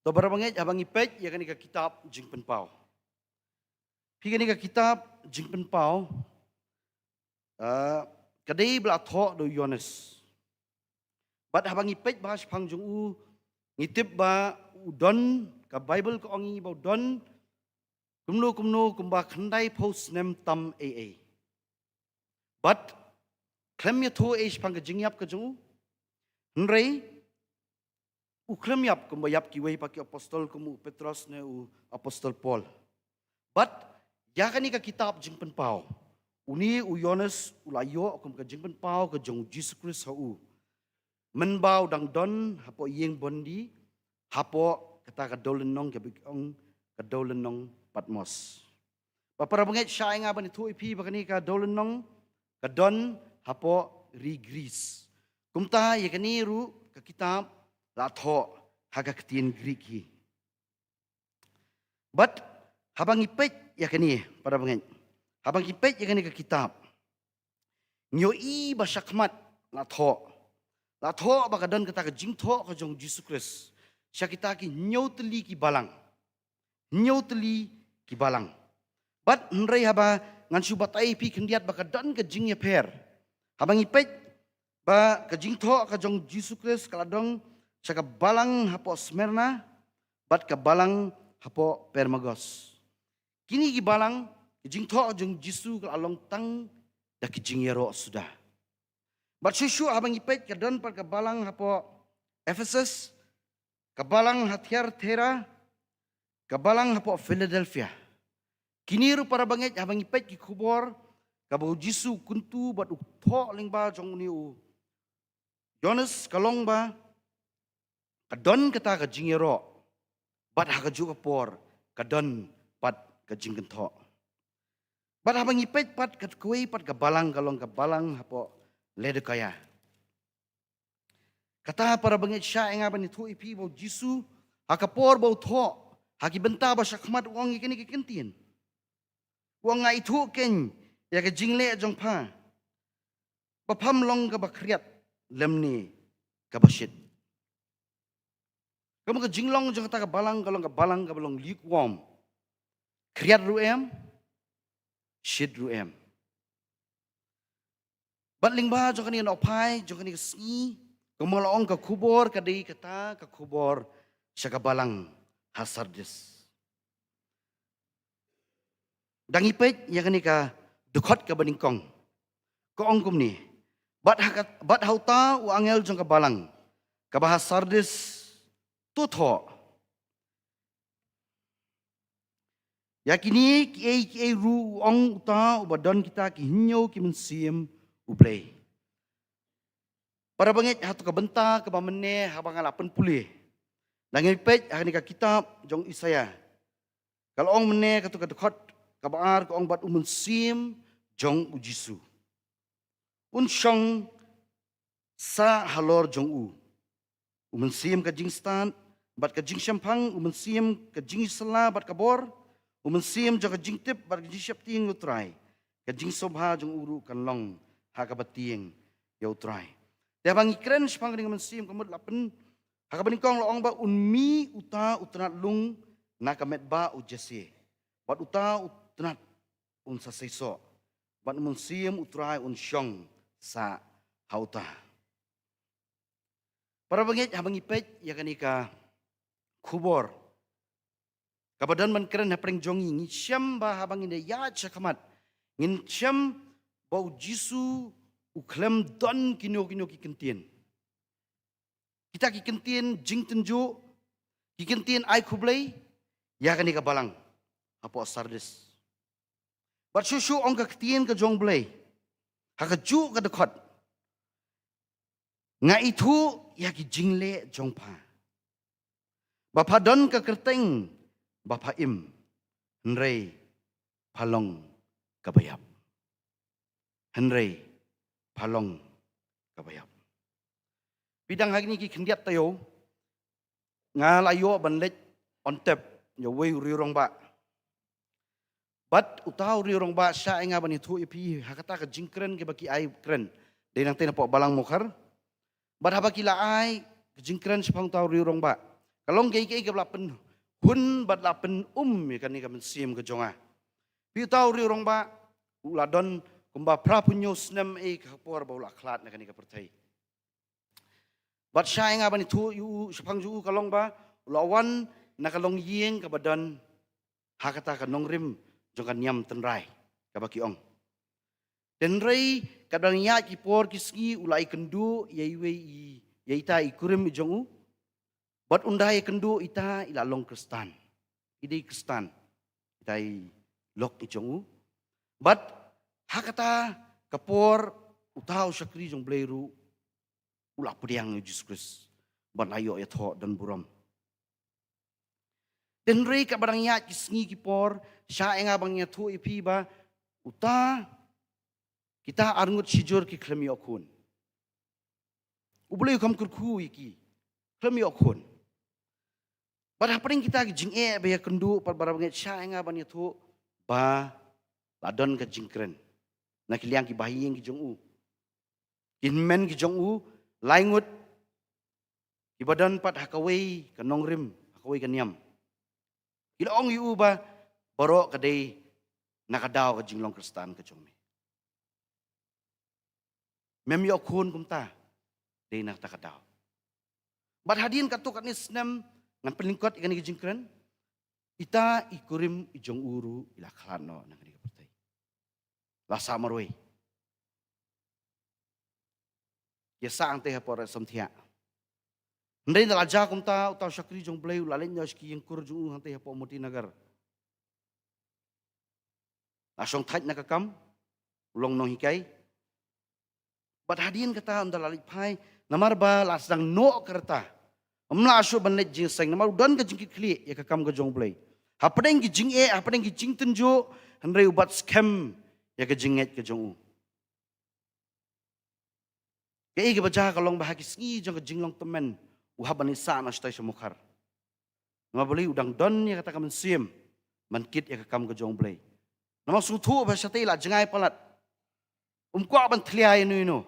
To para bangeit, haba ngi peit ïa kane ka kitab Jingpynpaw, phi, kane ka kitab Jingpynpaw, ah, ka dei ba la thoh da u Ïoannis. Bad haba ngi peit ba shaphang jong u, ngi tip ba u don, ka Baibl ka ong ïa ngi ba u don kumno kumno kumba khyndaiphew snem tam ei ei. Bad khlem ïathuh ei shaphang ka jingïap ka jong u. Hynrei u khlem ïap kumba ïap kiwei pat ki apostol, kum u Petros ne u apostol Paul. Bad ïa kane ka kitab Jingpynpaw, une u Ïoannis u la ïoh kum ka jingpynpaw ka jong u Jisu Khrist ha u, mynba u dang don hapoh ïing bondi, hapoh kata ka dewlynnong kaba ki ong ka dewlynnong Patmos. Bad para bangeit, shah ai nga ban ïathuh ïa phi ba kane ka dewlynnong ka don hapoh ri Greece. Kumta ïa kane ruh ka kitab la thoh ha ka ktien Greek hi. Bad haba ngi peit ïa kane, para bangeit, haba ngi peit ïa kane ka kitab, ngi ïohi ba shakhmat la thoh, la thoh ba ka don kata ka jingthoh ka jong u Jisu Khrist sha kita ki hynñiew tylli ki balang. Hynñiew tylli ki balang. Bad hynrei haba ngan shu batai ïa phi khyndiat ba ka don ka jingïapher. Haba ngi peit ba ka jingthoh ka jong u Jisu Khrist ka la don sha ka balang hapoh Smyrna bad ka balang hapoh Pergamos. Kine ki balang, ka jingthoh ka jong u Jisu ka la long tang da ka jingïaroh suda. Bad shuh shuh haba ngi peit ka don pat ka balang hapoh Ephesus, ka balang ha Thyatira, ka balang hapoh Philadelphia. Kine ruh para bangeit haba ngi peit ki khubor, kaba u Jisu u kyntu bad u thoh lyngba jong une u Johannes ka long ba ka don kata ka jingïaroh, bad ha kajuh ka por ka don pat ka jingkynthoh. Bad haba ngi peit pat ka kawei pat ka balang ka long ka balang hapoh Laodikaia. Kata para bangeit shah ïa nga ban ïathuh ïa phi ba u Jisu ha ka por ba u thoh ha ki bynta ba shakhmat u ong ïa kine ki kyntien. U ong nga ithuh kein ïa ka jingleh jong pha. Ba pham long kaba khriat lymne kaba shit. Ka mut ka jinglong jong kata ka balang ka long ka balang kaba long lukewarm. Khriat ruh em, shit ruh em. Bad lyngba jong kane ka nongphai jong kane ka sngi, kumba la ong ka khubor ka dei kata ka khubor sha ka balang ha Sardis. Dang ïa peit ïa kane ka dkhot kaba nyngkong. Ka ong kumne. Bad ha ka, bad ha uta u angel jong ka balang kaba ha Sardis to thoh. Ïa kine kiei kiei ruh u ong uta uba don kita ki hynñiew ki mynsiem U Blei. Para bangeit, ha tu ka bynta kaba mynne haba nga la pynpule, la ngi peit ha kane ka kitab jong Isaïah. Ka la ong mynne katu ka dkhot kaba ar ka ong bad u Mynsiem jong u Jisu un shong sah halor jong u. U Mynsiem ka jingstad bad ka jingshemphang, u Mynsiem ka jingïasylla bad ka bor, u Mynsiem jong ka jingtip bad ka jingsheptieng ïa u Trai. Ka jingsngewbha jong u ruh kan long ha kaba tieng ïa u Trai. Te haba ngi kren shaphang kane ka mynsiem ka mut la pyn, ha kaba nyngkong la ong ba un mih uta u tnat lung na ka metbah u Jesse. Bad uta u tnat un sa seisoh. Bad u Mynsiem u Trai un shong sah ha uta. Para bangeit, haba ngi peit ïa kane ka khubor kaba don ban kren hapdeng jong ngi, ngi shem ba haba ngin ïaid shakhmat ngin shem ba u Jisu u khlem don kino kino ki kyntien. Kita ki kyntien jingtynjuh, ki kyntien ai khublei ïa kane ka balang hapoh Sardis. Bad shuh shuh ong ka ktien ka jong U Blei ha kajuh ka dkhot, nga ithuh ïa ki jingleh jong pha, ba pha don ka kyrteng ba pha im, hynrei pha long kaba ïap. Hynrei pha long kaba ïap. Phi dang ha kine ki khyndiat taïew nga la ïoh ban leit on tep ïa uwei u riewrangbah. Bad uta u riewrangbah shah ïa nga ban ïathuh ïa phi ha kata ka jingkren kaba ki ai kren. Dei nangta napoh Balang Mawkhar. Bad haba ki la ai ka jingkren shaphang uta u riewrangbah, ka long kaei kaei kaba la pynhun bad la pynum ïa kane ka mynsiem ka jong nga. Phi, uta u riewrangbah u la don kumba phra phew hynñiew snem eh ka por ba u la khlad na kane ka pyrthei. Bad shah ïa nga ban ïathuh ïa u shaphang jong u ka long ba u la wan na ka longïing kaba don ha kata ka nongrim jong ka niam tynrai kaba ki ong. Hynrei katba dang ïaid ki por ki sngi u la ïakynduh ïa iwei i, ïa ita i kurim i jong u. Bad ynda ïakynduh ita i la long Khristan. I dei Khristan ita i lok i jong u. Bad ha kata ka por uta u shakri jong U Blei ruh u la pdiang ïa u Jisu Khrist bad la ïoh ïathoh don burom. Hynrei katba dang ïaid ki sngi ki por, shah ïa nga ban ïathuh ïa phi ba uta, kita arngut shijur ki khlem ïoh khun. U Blei u kham kyrkhu ïa ki, khlem ïoh khun. Bad hapdeng kita ki jingeh ba ïakynduh pat, para bangeit, shah ïa nga ban ïathuh ba la don ka jingkren na ki liang ki bahaïing ki jong u, ki hynmen ki jong u, lai ngut kiba don pat ha kawei ka nongrim, ha kawei ka niam. Ki la ong ïa u ba baroh ka dei na ka daw ka jinglong Khristan ka jong me. Mem ïoh khun kumta, dei na kata ka daw. Bad hadien katto katne snem ngan pynlyngkot ïa kane ka jingkren, ita i kurim i jong u ruh i la khlad noh na kane ka pyrthei. La sah marwei. ïa sah hangtei hapoh Raisamthiah. Hynrei ynda la jia kumta, uta u shakri jong U Blei u la leit noh sha ki ïing kur jong u hangtei hapoh Motinagar. La shong thait na ka kam, u long nonghikai. Bad hadien kata ynda la leit phai, namar ba la sdang noh ka rta, ym lah shuh ban leit jingïaseng, namar u don ka jingkitkhlieh ïa ka kam ka jong U Blei. Hapdeng ki jingeh, hapdeng ki jingtynjuh, hynrei u bat skhem ïa ka jingngeit ka jong u. Kaei kaba jia ka long ba ha ki sngi jong ka jinglong tymmen, u hap ban ïasah noh shatai sha Mukhar. Namar balei? U dang don ïa kata ka mynsiem ban kit ïa ka kam ka jong U Blei. Namar sngewthuh ba shatai la jngai palat, um kwah ban thlia ïano ïano.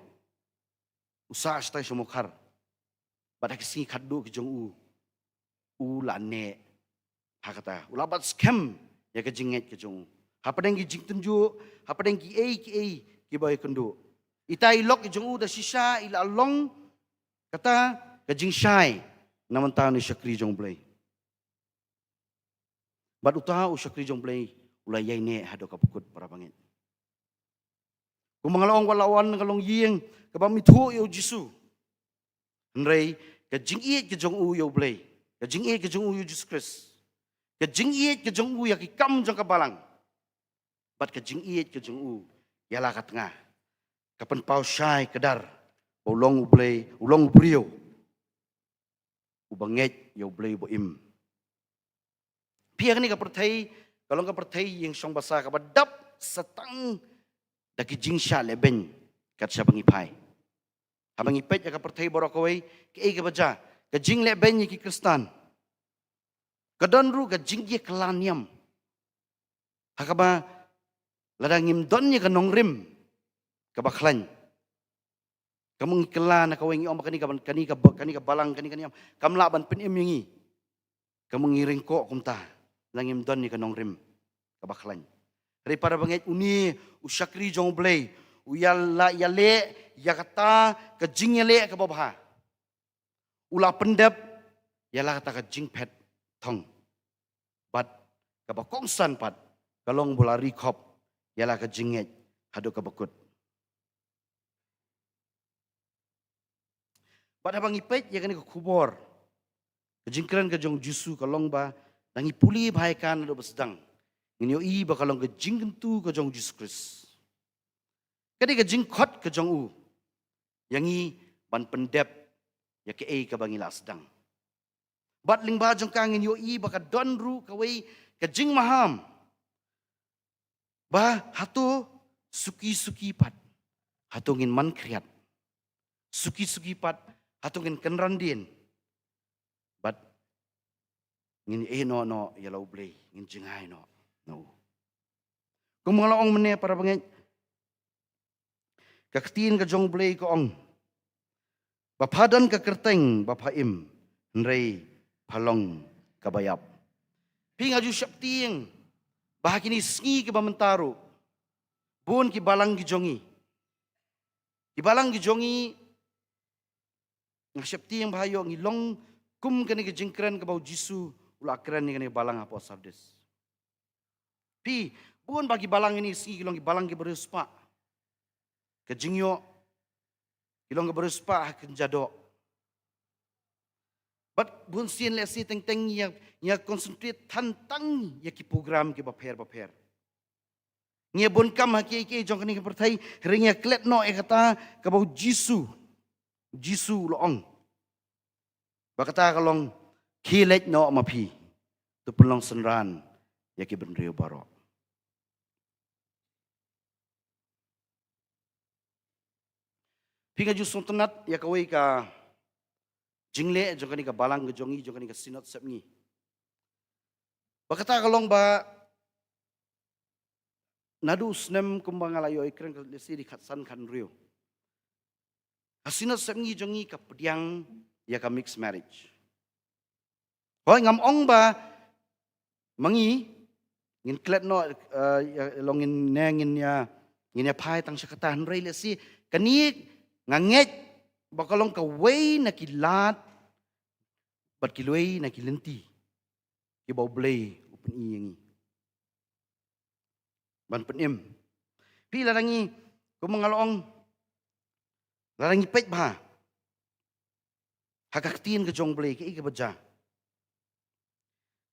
U sah shatai sha Mukhar. Bad ha ki sngi khatduh ki jong u, u la neh ha kata, u la bat skhem ïa ka jingngeit ka jong u. Hapdeng ki jingtynjuh, hapdeng kiei kiei kiba ïakynduh, ita i lok ki jong u da shisha i la long kata ka jingshai na bynta une u shakri jong U Blei. Bad uta u shakri jong U Blei u la ïaineh haduh kaba kut, para bangeit. Kumba nga la ong, wat la wan ka longïing kaba ym ithuh ïa U Jisu, hynrei ka jingïeit ka jong u ïa U Blei, ka jingïeit ka jong u ïa U Jisu Khrist, ka jingïeit ka jong u ïa ki kam jong ka balang, bad ka jingïeit ka jong u ïa la ka tnga, ka pynpaw shai kdar ba u long U Blei, u long u briew uba ngeit ïa U Blei uba im. Phi, ïa kane ka pyrthei ka long ka pyrthei ïing shong basa kaba dap sa tang da ki jingshah lehbeiñ kat shaba ngi phai. Haba ngi peit ïa ka pyrthei baroh kawei, kaei kaba jia? Ka jinglehbeiñ ïa ki Khristan ka don ruh ka jingïakylla niam. Ha kaba lada ngim don ïa ka nongrim kaba khlaiñ, ka mut ngi kylla na kawei, ngi ong ba kane ka, kane ka, kane ka balang, kane ka niam kam lah ban pynim ïa ngi. Ka mut ngi ringkoh kumta lada ngim don ïa ka nongrim kaba khlaiñ. Hynrei para bangeit, une u shakri jong U Blei u ïa la ïaleh ïa kata ka jingïaleh kaba bha. U la pyndep ïa la kata ka jingphet thong. Bad kaba kongsan pat ka long ba u la ri khop ïa la ka jingngeit haduh kaba kut. Bad haba ngi peit ïa kane ka khubor, ka jingkren ka jong U Jisu ka long ba, da ngi pule bha ïa ka naduh ba sdang, ngin ïohi ba ka long ka jingkyntu ka jong U Jisu Khrist. Ka dei ka jingkhot ka jong u ïa ngi ban pyndep ïa kaei kaba ngi la sdang. Bad lyngba jong ka ngin ïohi ba ka don ruh kawei ka jingmaham, ba hato suki suki pat hato ngin man khriat, suki suki pat hato ngin kynran dien, bad ngin ïeh noh noh ïa la U Blei, ngin jngai noh na u. Kumba nga la ong mynne, para bangeit, ka ktien ka jong U Blei ka ong ba pha don ka kyrteng ba pha im, hynrei pha long kaba ïap. Phi, nga ju sheptieng ba ha kine sngi kiba mynta ruh, bun ki balang ki jong ngi, ki balang ki jong ngi, nga sheptieng ba ha ïoh ngi long kum kane ka jingkren kaba U Jisu u la kren ïa kane ka balang hapoh Sardis. Phi, bun ba ki balang kine sngi ki long ki balang kiba riewspah. Ka jingïoh, ki long kiba riewspah ha ka kynja doh. Bad bun sien lehse teng teng ngi ïa, ngi ïa concentrate than tang ïa ki program kiba pher ba pher. Ngi ïa bun kam ha kiei kiei jong kane ka pyrthei, hynrei ngi ïa klet noh ïa kata kaba U Jisu, U Jisu u la ong ba kata ka long, khie leit noh ma phi, to pynlong synran ïa ki bynriew baroh. Phi, nga ju sngewtynnat ïa kawei ka jingleh jong kane ka balang ka jong ngi, jong kane ka Synod Sepngi. Ba kata ka long ba naduh u snem kumba nga la ïoh ïakren, ka lehse dei khatsan khathynriew, ka Synod Sepngi jong ngi ka pdiang ïa ka mixed marriage. Hooid, ngam ong ba ma ngi ngin klet noh, eh, ïa, long ngin ne ngin ïa, ngin ïa phai tang sha kata, hynrei lehse kane nga ngeit ba ka long kawei na ki lad bad kiwei na ki lynti kiba U Blei u pyni ïa ngi ban pynim. Phi, lada ngi, kumba nga la ong, Lada ngi peit bha ha ka ktien ka jong U Blei, kaei kaba jia?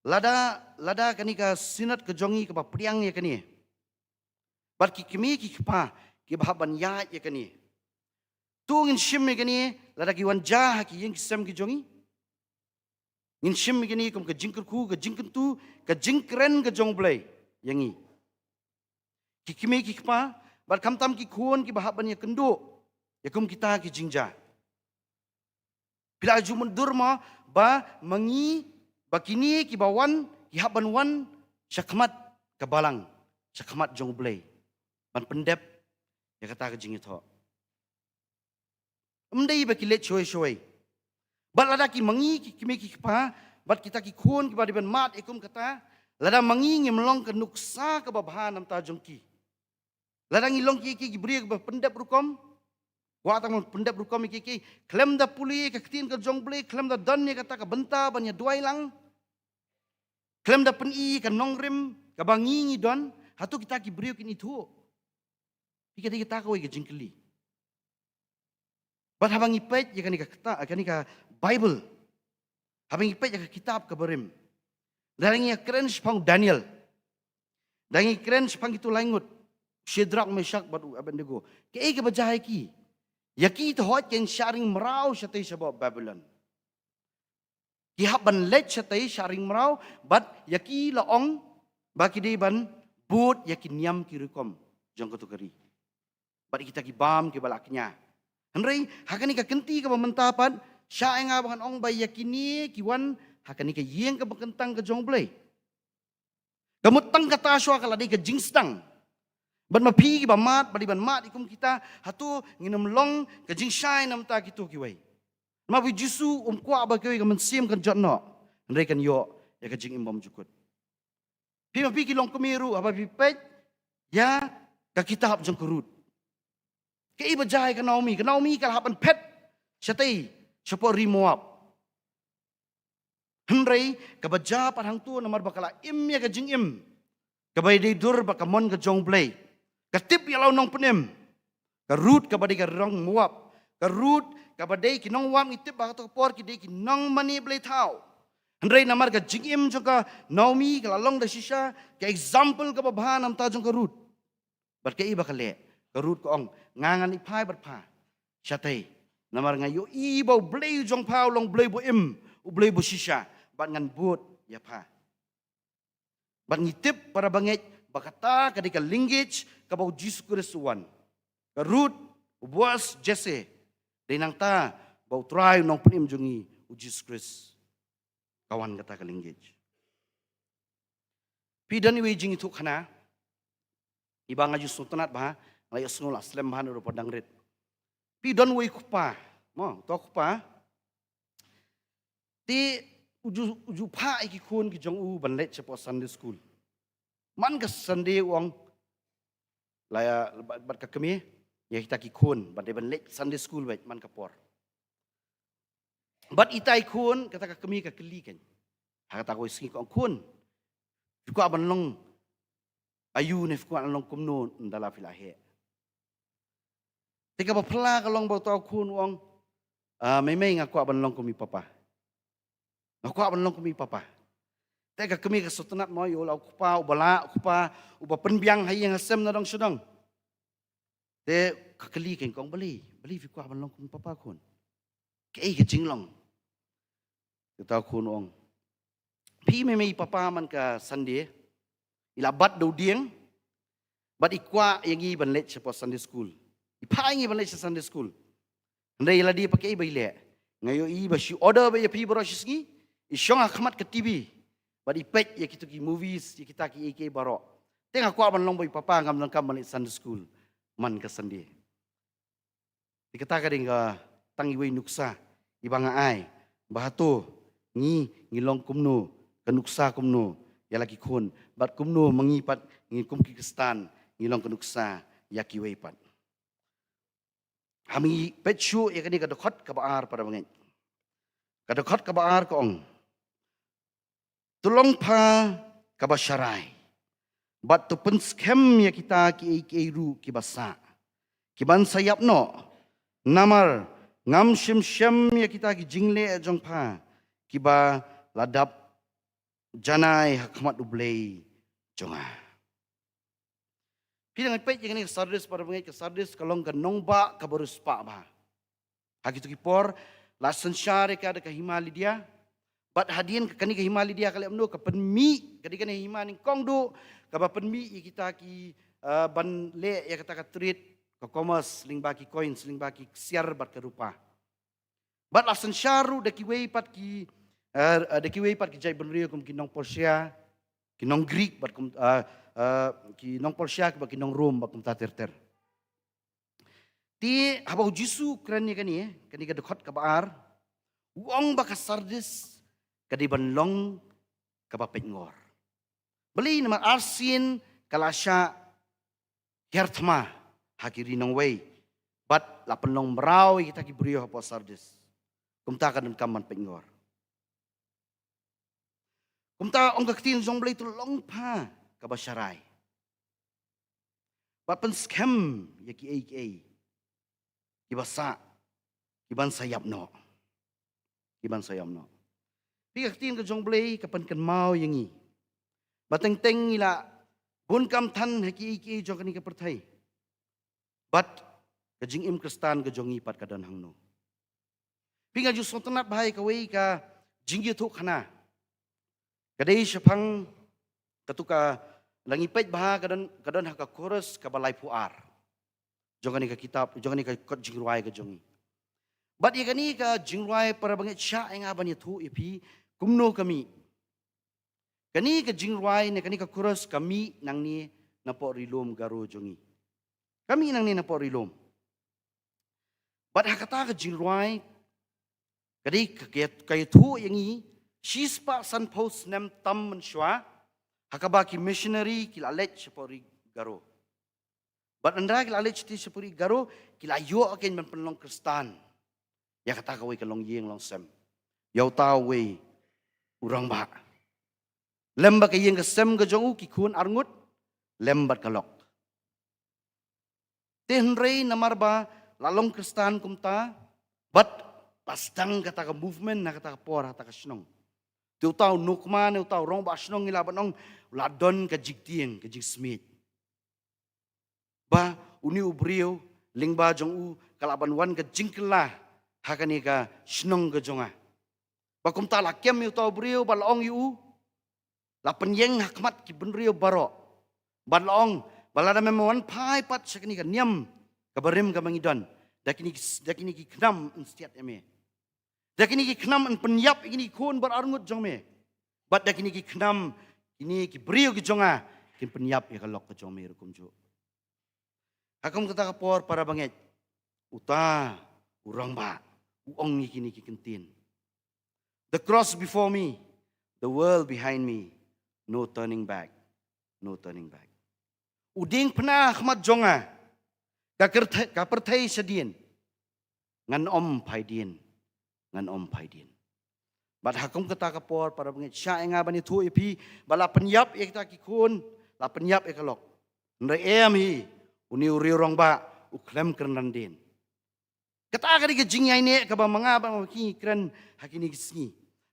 Lada, lada kane ka synod ka jong ngi kaba pdiang ïa kane, bad ki kmie ki kpa kiba hap ban ïaid ïa kane, to ngin shim ïa kane lada ki wan jia ha ki ïing ki sem ki jong ngi? Ngin shim ïa kane kum ka jingkyrkhu, ka jingkyntu, ka jingkren ka jong U Blei ïa ngi, ki kmie ki kpa, bad khamtam ki khun kiba hap ban ïakynduh ïa kum kita ki jingjia? Phi la ju mutdur mo ba ma ngi, ba kine kiba wan ki hap ban wan shakhmat ka balang, shakhmat jong U Blei, ban pyndep ïa kata ka jingïathoh? Ym dei ba ki leit shawei shawei. Bad lada ki ma ngi, ki kmie ki kpa, bad kita ki khun kiba dei ban mad ïa kum kata, lada ma ngi ngim long ka nuksa kaba bha na bynta jong ki, lada ngi long ki, ki, ki briew kiba pyndep rukom, kwah tang ban pyndep rukom ïa ki, ki, khlem da pule ka ktien ka jong U Blei, khlem da don ïa kata ka bynta ban ïaduwai lang, khlem da pyni ka nongrim kaba ngi ngi don, hato kita ki briew kin ithuh? Phi, ka dei kata kawei ka jingkylli. Bad haba ngi peit ïa kane ka kta-, kane ka Bible, haba ngi peit ïa ka kitab kaba rim, da ngi ïa kren shaphang u Daniel, da ngi kren shaphang kitu lai ngut, Shadrak, Meshak bad u Abednego. Kaei kaba jia ïa ki? Ïa ki te hoi kein sha ring mraw shatei shapoh Babylon. Ki hap ban leit shatei sha ring mraw, bad ïa ki la ong ba ki dei ban bud ïa ki niam ki rukom jong katu ka ri, bad ïa kita ki bam kiba la kñia. Hynrei ha kane ka kynti kaba mynta pat, shah ïa nga ba ngan ong ba ïa kine ki wan ha kane ka ïing kaba kyntang ka jong U Blei. Ka mut tang kata shuwa ka la dei ka jingsdang. Bad ma phi kiba mad, ba dei ban mad ïa kum kita, hato ngin ym long ka jingshai na bynta kitu kiwei? Ma ba U Jisu um kwah ba kiwei ka mynsiem kan jot noh, hynrei kan ïoh ïa ka jingim bymjukut. Phi, ma phi ki longkmie ruh, haba phi peit ïa ka kitab jong ka Ruth, kaei ba jia ïa ka Naomi? Ka Naomi ka la hap ban phet shatei shapoh ri Moab. Hynrei kaba jia pat hangto, namar ba ka la im ïa ka jingim kaba dei dur bad ka mon ka jong U Blei, ka tip ïa la u nongpynim, ka Ruth kaba dei ka rong Moab, ka Ruth kaba dei, ki nong Moab ngi tip ba ha kato ka por ki dei ki nongmane blei thaw. Hynrei namar ka jingim jong ka Naomi ka la long da shisha ka example kaba bha na bynta jong ka Ruth. Bad kaei ba ka leh? Ka Ruth ka ong, nga ngan ïa phai bad pha shatei, namar nga ïohi ba U Blei u jong pha u long U Blei ba im, U Blei ba shisha, bad ngan bud ïa pha. Bad ngi tip, para bangeit, ba kata ka dei ka lineage kaba U Jisu Khrist u wan. Ka Ruth, u Boaz, Jesse, dei nangta ba U Trai u nongpynim jong ngi U Jisu Khrist ka wan kata ka lineage. Phi, don iwei i jingïathuhkhana iba nga ju sngewtynnat bha, nga la ïohsngew la slem bha naduh ba dang rit. Phi, don uwei u kpa, mo, uto u kpa, te u ju, u ju phah ïa ki khun ki jong u ban leit shapoh Sunday school. Man ka Sunday u ong, la ïa, bad, bad ka kmie, ïa kita ki khun, bad dei ban leit Sunday school beit man ka por. Bad ita i khun, kata ka kmie ka kylli kein ha kata kawei sngi, ka ong, khun, phi kwah ban long aïu ne phi kwah ban long kumno, ynda la phi la heh? Te kaba phylla ka long ba uta u khun u ong, ah, mei mei, nga kwah ban long kum i papa. Nga kwah ban long kum i papa. Te ka kmie ka sngewtynnat mo, ïa u la u kpa uba lah, u kpa uba pynbiang ha ïing ha sem na dong sha dong. Te ka kylli kein, ka ong, balei, balei phi kwah ban long kum i papa, khun? Kaei ka jinglong? Kata u khun u ong, phi, mei mei, i papa man ka Sunday i la bat da u dieng, bad i kwah ïa ngi ban leit shapoh Sunday school. I phah ïa ngi ban leit sha Sunday school. Hynrei ïa lade pat kaei ba i leh? Nga ïohi ba shi order beit ïa phi baroh shi sngi, i shong ha khmat ka T V bad i peit ïa kito ki movies, ïa kita kiei kiei baroh. Te nga kwah ban long beit i papa, ngam donkam ban leit Sunday school man ka Sunday. Te kata ka dei ka tang iwei i nuksa iba nga ai, ba hato ngi, ngi long kumno, ka nuksa kumno ïa la ki khun, bad kumno ma ngi pat ngi kum ki Khristan ngi long ka nuksa ïa kiwei pat. Ha, ngi peit shuh ïa kane ka dkhot kaba ar, para bangeit. Ka dkhot kaba ar ka ong, to long pha kaba sharai, bad to pynskhem ïa kita kiei kiei ruh kiba sah, ki ban sa ïap noh Namar ngam shym shem ïa kita ki jingleh jong pha kiba la dap janai ha khmat U Blei jong nga. Phi dang peit ïa kane ka Sardis, para bangeit, ka Sardis ka long ka nongbah kaba riewspah bha. Ha kito ki por la synshar ïa ka da ka hima Lidia. Bad hadien ka, kane ka hima Lidia ka leh kumno? Ka pynmih, ka dei kane hima nyngkong duh kaba pynmih ïa kita ki, eh, ban leh ïa kata ka trade, ka commerce, lyngba ki coins, lyngba ki ksiar bad ka rupa. Bad la synshar ruh da kiwei pat ki, eh, eh, da kiwei pat ki jaitbynriew kum ki nong Persia, ki nong Greek bad kum, eh, eh, ki nong Persia bad ki nong Rom bad kumta ter ter. Te haba U Jisu u kren ïa kane, kane ka dkhot kaba ar, u ong ba ka Sardis ka dei ban long kaba peitngor. Balei? Namar arsien ka la shah hiar thma ha ki ri nongwei bad la pynlong mraw ïa kita ki briew hapoh Sardis. Kumta ka donkam ban peitngor. Kumta ong ka ktien jong U Blei, to long pha kaba sharai bad pynskhem ïa kiei kiei kiba sah, kiban sa ïap noh, kiban sa ïap noh. Phi, ka ktien ka jong U Blei ka pynkynmaw ïa ngi ba teng teng ngi la bun kam than ha kiei kiei jong kane ka pyrthei. Bad ka jingim Khristan ka jong ngi pat ka don hangno? Phi, nga ju sngewtynnat bha ïa kawei ka jingïathuhkhana. Ka dei shaphang katu ka, la ngi peit bha, ka don, ka don ha ka chorus kaba laiphew ar jong kane ka kitab, jong kane ka kot jingrwai ka jong ngi. Bad ïa kane ka jingrwai, para bangeit, shah ïa nga ban ïathuh ïa phi kumno ka mih. Kane ka jingrwai ne kane ka chorus ka mih nangne napoh Ri Lum Garo jong ngi. Ka mih nangne napoh Ri Lum. Bad ha kata ka jingrwai ka dei ka, ka, ka ïathuh ïa ngi shispah sanphew snem tam mynshuwa, ha kaba ki missionary ki la leit shapoh Ri Garo. Bad ynda ki la leit shatei shapoh Ri Garo, ki la ïoh keiñ ban pynlong Khristan ïa kata kawei ka longïing longsem, ïa uta uwei u rangbah. Lem bad ka ïing ka sem ka jong u, ki khun arngut, lem bad ka lok. Te hynrei namar ba la long Khristan kumta, bad la sdang kata ka movement na kata ka por ha kata ka shnong. Te uta u nukma ne uta u rangbah shnong, ngi lah ban ong, u la don ka jingtieng, ka jingsmiej ba une u briew, lyngba jong u ka lah ban wan ka jingkylla ha kane ka shnong ka jong nga. Ba kumta la kem ïa uta u briew bad la ong ïa u, la pynïeng ha khmat ki bynriew baroh, bad la ong ba lada mem wan phai pat sha kane ka niam kaba rim kaba ngi don, da kine ki, da kine ki khnam yn stiat ïa me. Da kine ki khnam yn pynïap ïa kine ki khun bad arngut jong me. Bad da kine ki khnam, kine ki briew ki jong nga kin pynïap ïa ka lok ka jong me ruh kumjuh. Ha kum kata ka por, para bangeit, uta u rangbah u ong ïa kine ki kyntien: "The cross before me, the world behind me, no turning back, no turning back." U diengphna ha khmat jong nga, ka kyrthe-, ka pyrthei shadien, ngan ym phai dien, ngan ym phai dien. Bad ha kum kata ka por, para bangeit, shah ïa nga ban ïathuh ïa phi ba la pynïap ïa kita ki khun, la pynïap ïa ka lok. Hynrei em hi, une u riew rangbah u khlem kren dien. Kata ka dei ka jingïaineh kaba ma nga bad ma phi ngi kren ha kine ki sngi.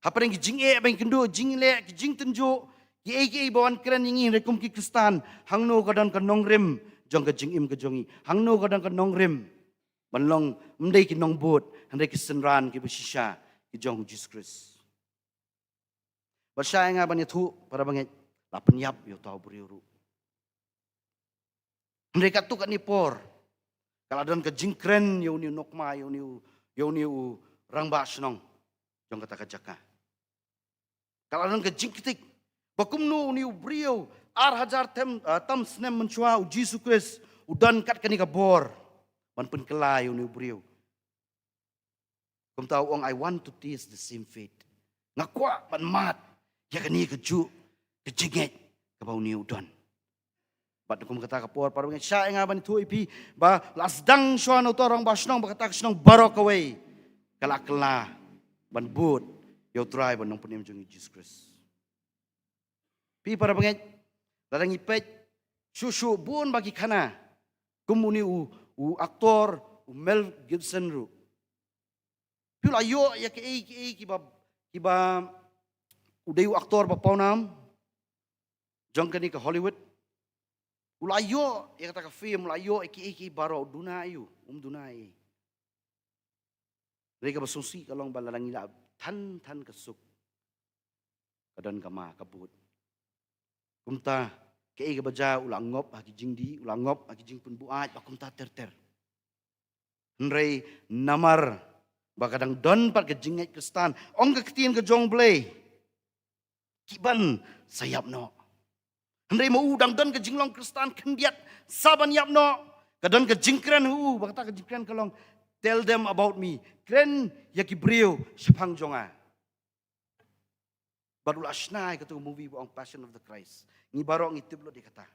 Hapdeng ki jingeh ba ngi kynduh, jingleh, ki jingtynjuh, kiei kiei ba wan kren ïa ngi, hynrei kum ki Khristan, hangno ka don ka nongrim jong ka jingim ka jong ngi? Hangno ka don ka nongrim ban long ym dei ki nongbud, hynrei ki synran kiba shisha ki jong U Jisu Khrist? Bad shah ïa nga ban ïathuh, para bangeit, la pynïap ïa uta u briew ruh. Hynrei katto katne por ka la don ka jingkren ïa une u nukma, ïa une u, ïa une u rangbah shnong jong kata ka jaka. Ka la don ka jingktik ba kumno une u briew ar hajar tem, ah, tam snem mynshuwa, U Jisu Khrist, u don kat kane ka bor ban pynkylla ïa une u briew. Kumta u ong, "I want to taste the same fate." Nga kwah ban mad ïa kane kajuh ka jingngeit kaba une u don. Bad kum kata ka por, para bangeit, shah ïa nga ban ïathuh ïa phi ba la sdang shuwa na uta u rangbah shnong ba kata ka shnong baroh kawei ka la kylla ban bud ïa U Trai bad Nongpynim jong ngi, U Jisu Khrist. Phi, para bangeit, lada ngi peit shuh shuh, bun bah ki khana, kum une u, u aktor, U Mel Gibson ruh. Phi la ïoh ïa kiei kiei kiba, kiba u dei u actor ba pawnam jong kane ka Hollywood. U la ïoh ïa kata ka fame, u la ïoh ïa kiei kiei baroh, u duna ïa u, um duna ïa. Hynrei kaba sngewsih ka long ba lada ngi la than than ka suk, ka don ka ma ka bud. Kumta, kaei kaba jia, u la ngop ha ki jingdih, u la ngop ha ki jingpynbuaid, ba kumta ter ter. Hynrei namar ba ka dang don pat ka jingngeit Khristan, ong ka ktien ka jong U Blei, ki ban sa ïap noh. Hynrei ma u dang don ka jinglong Khristan khyndiat sa ban ïap noh, ka don ka jingkren ha u, ba kata ka jingkren ka long, "Tell them about me." Kren ïa ki briew shaphang jong nga. Bad u la shna ïa katu ka movie ba ong Passion of the Christ. Ngi baroh ngi tip lut ïa kata.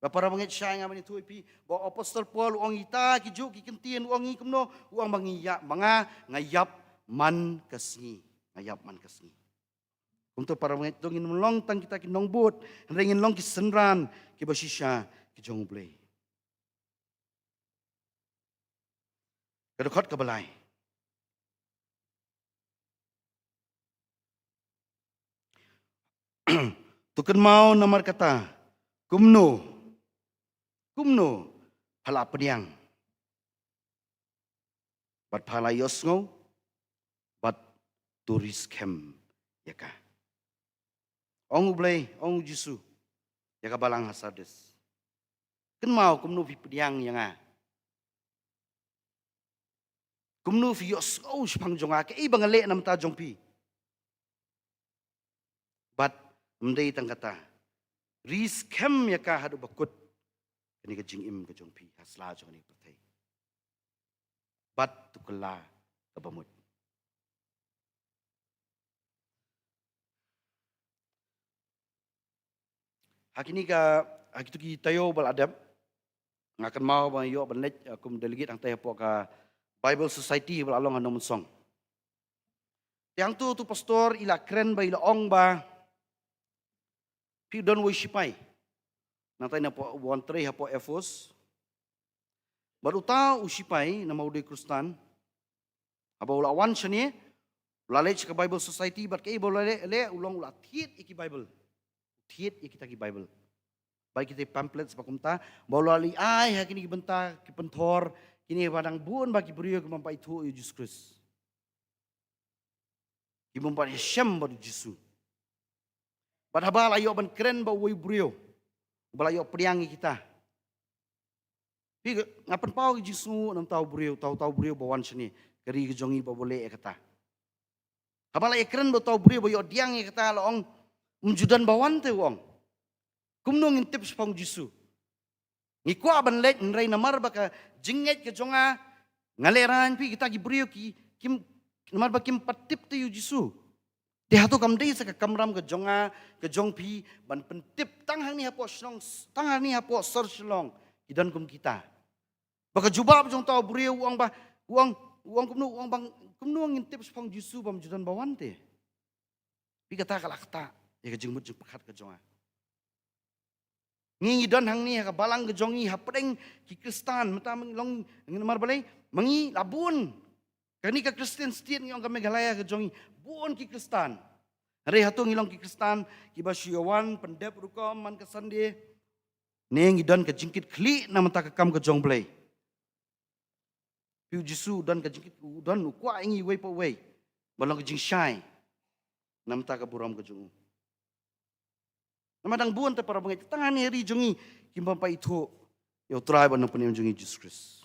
Ba para bangeit, shai nga ban ïathuh ïa phi ba u Apostol Paul u ong ïa kita ki juh ki kyntien, u ong ïa kumno, u ong ba ngi ïa, ba nga, nga ïap man ka sngi. Nga ïap man ka sngi. Kumta para bangeit, to ngin ym long tang kita ki nongbud, hynrei ngin long ki synran kiba shisha ki jong U Blei. Ka dkhot kaba lai. To kynmaw namar kata, kumno, kumno pha la pdiang, bad pha la ïohsngew, bad to ri skhem ïa ka. Ong U Blei, ong U Jisu ïa ka balang ha Sardis, kynmaw kumno phi pdiang ïa nga. Kumno phi ïohsngew shaphang jong nga, kaei ba nga leh na bynta jong phi. Bad ym dei tang kata, ri skhem ïa ka haduh ba kut kane ka jingim ka jong phi ha sla jong kane ka pyrthei. Bad to kylla kaba mut. Ha kine ka, ha kito ki taïew ba la dep, nga kynmaw ba nga ïoh ban leit, eh, kum delegate hangtai hapoh ka Bible Society ba la long ha Nongmynsong. Te hangto uto u pastor i la kren ba i la ong ba, phi, don uwei u shipai nangtai napoh, u wan trei hapoh Air Force. Bad uta u shipai, namar u dei Khristan, haba u la wan shane, u la leit sha ka Bible Society, bad kaei ba u la leh, leh, u long u la thied ïa ki Bible. Thied ïa kita ki Bible. Bad kita ki pamphlets ba kumta, ba u la leit ai ha kine ki bynta ki pynthor, kine ba dang bun ba ki briew ki bym pat ithuh ïa u Jisu Khrist. Ki bym pat ïashem bad u Jisu. Bad haba la ïoh ban kren bad uwei u briew uba la ïoh pdiang ïa kita, phi, nga pynpaw ka jingsngewnguh na uta u briew, uta, uta u briew ba wan shane, ka ri ka jong ngi ba u leh ïa kata. Haba la ïakren bad uta u briew ba ïoh pdiang ïa kata, la ong, ym ju don ba wan te, u ong. Kumno ngin tip shaphang u Jisu? Ngi kwah ban leit, hynrei namar ba ka jingngeit ka jong nga, nga lehraiñ, phi, kita ki briew ki, kim, namar ba kim pat tip te ïa u Jisu. Te hato kam dei sa ka kamram ka jong nga, ka jong phi, ban pyntip tang hangne hapoh shnong, tang hangne hapoh sor Shillong, ki don kum kita? Ba ka jubab jong uta u briew u ong ba, u ong, u ong kumno, u ong ba, kumno ngin tip shaphang u Jisu ba ym ju don ba wan te? Phi, kata ka la ktah ïa ka jingmut jingpyrkhat ka jong nga. Ngi, ngi don hangne ha ka balang ka jong ngi hapdeng ki Khristan, mynta ma ngi long, namar balei, ma ngi la bun. Kane ka Christian state ngi ong ka Meghalaya ka jong ngi, bun ki Khristan. Hynrei hato ngi long ki Khristan kiba shu ïa wan pyndep rukom man ka Sunday? Ne ngi don ka jingkitkhlieh na bynta ka kam ka jong U Blei? Phi, u Jisu u don ka jingkit, u don, u kwah ïa ngi uwei pa uwei ban long ka jingshai na bynta ka burom ka jong u. Namar dang bun te para bangeit, tang hangne ha ri jong ngi, kim pat ithuh ïa U Trai bad Nongpynim jong ngi Jisu Khrist.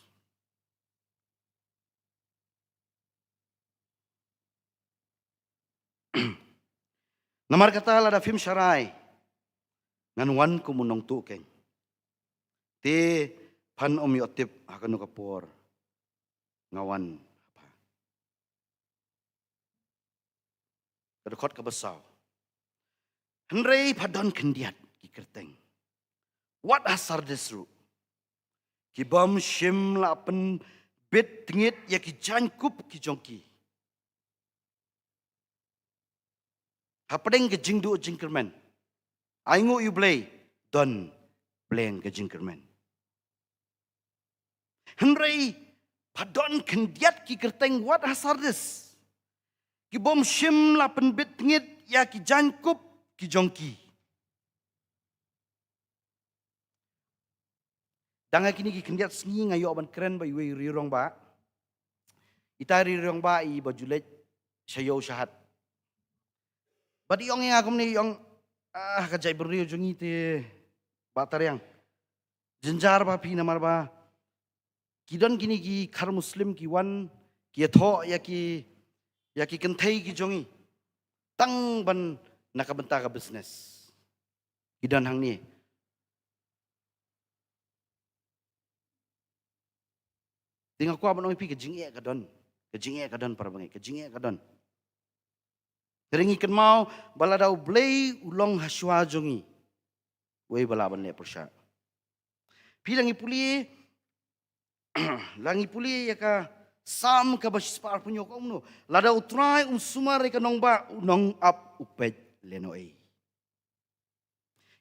Namar kata, lada phim sharai, ngan wan kum u nongtuh keiñ. Te phan ym ïoh tip ha kano ka por nga wan ha pha. Ka dkhot kaba saw. Hynrei pha don khyndiat ki kyrteng, wat ha Sardis ruh, ki bym shym la pynbit tngit ïa ki jaiñkup ki jong ki. Hapdeng ka jingduh jingkyrmen, ainguh ïa U Blei, don bleng ka jingkyrmen. Hynrei pha don khyndiat ki kyrteng wat ha Sardis, ki bym shym la pynbit tngit ïa ki jaiñkup ki jong ki. Dang ha kine ki khyndiat sngi nga ïoh ban kren bad iwei i rangbah. Ita i rangbah iba ju leit sha ïew sha hat. Bad i ong ïa nga kumne, i ong, ah, ka jaitbynriew jong ngi te Bah Tariang, jynjar bha phi namar ba ki don kine ki khar Muslim ki wan, ki ïathoh ïa ki, ïa ki kynthei ki jong ngi tang ban na ka bynta ka business. Ki don hangne. Te nga kwah ban ong ïa phi, ka jingeh ka don. Ka jingeh ka don, para bangeit, ka jingeh ka don. Hynrei ngi kynmaw ba lada U Blei u long hashwa jong ngi, uei ba lah ban leh pyrshah? Phi, la ngi pule, la ngi pule ïa ka Salm kaba shispah arphew hynñiew, ka ong kumno: Lada U Trai um sumar ïa ka nongbah, u nongap u peit lehnohei.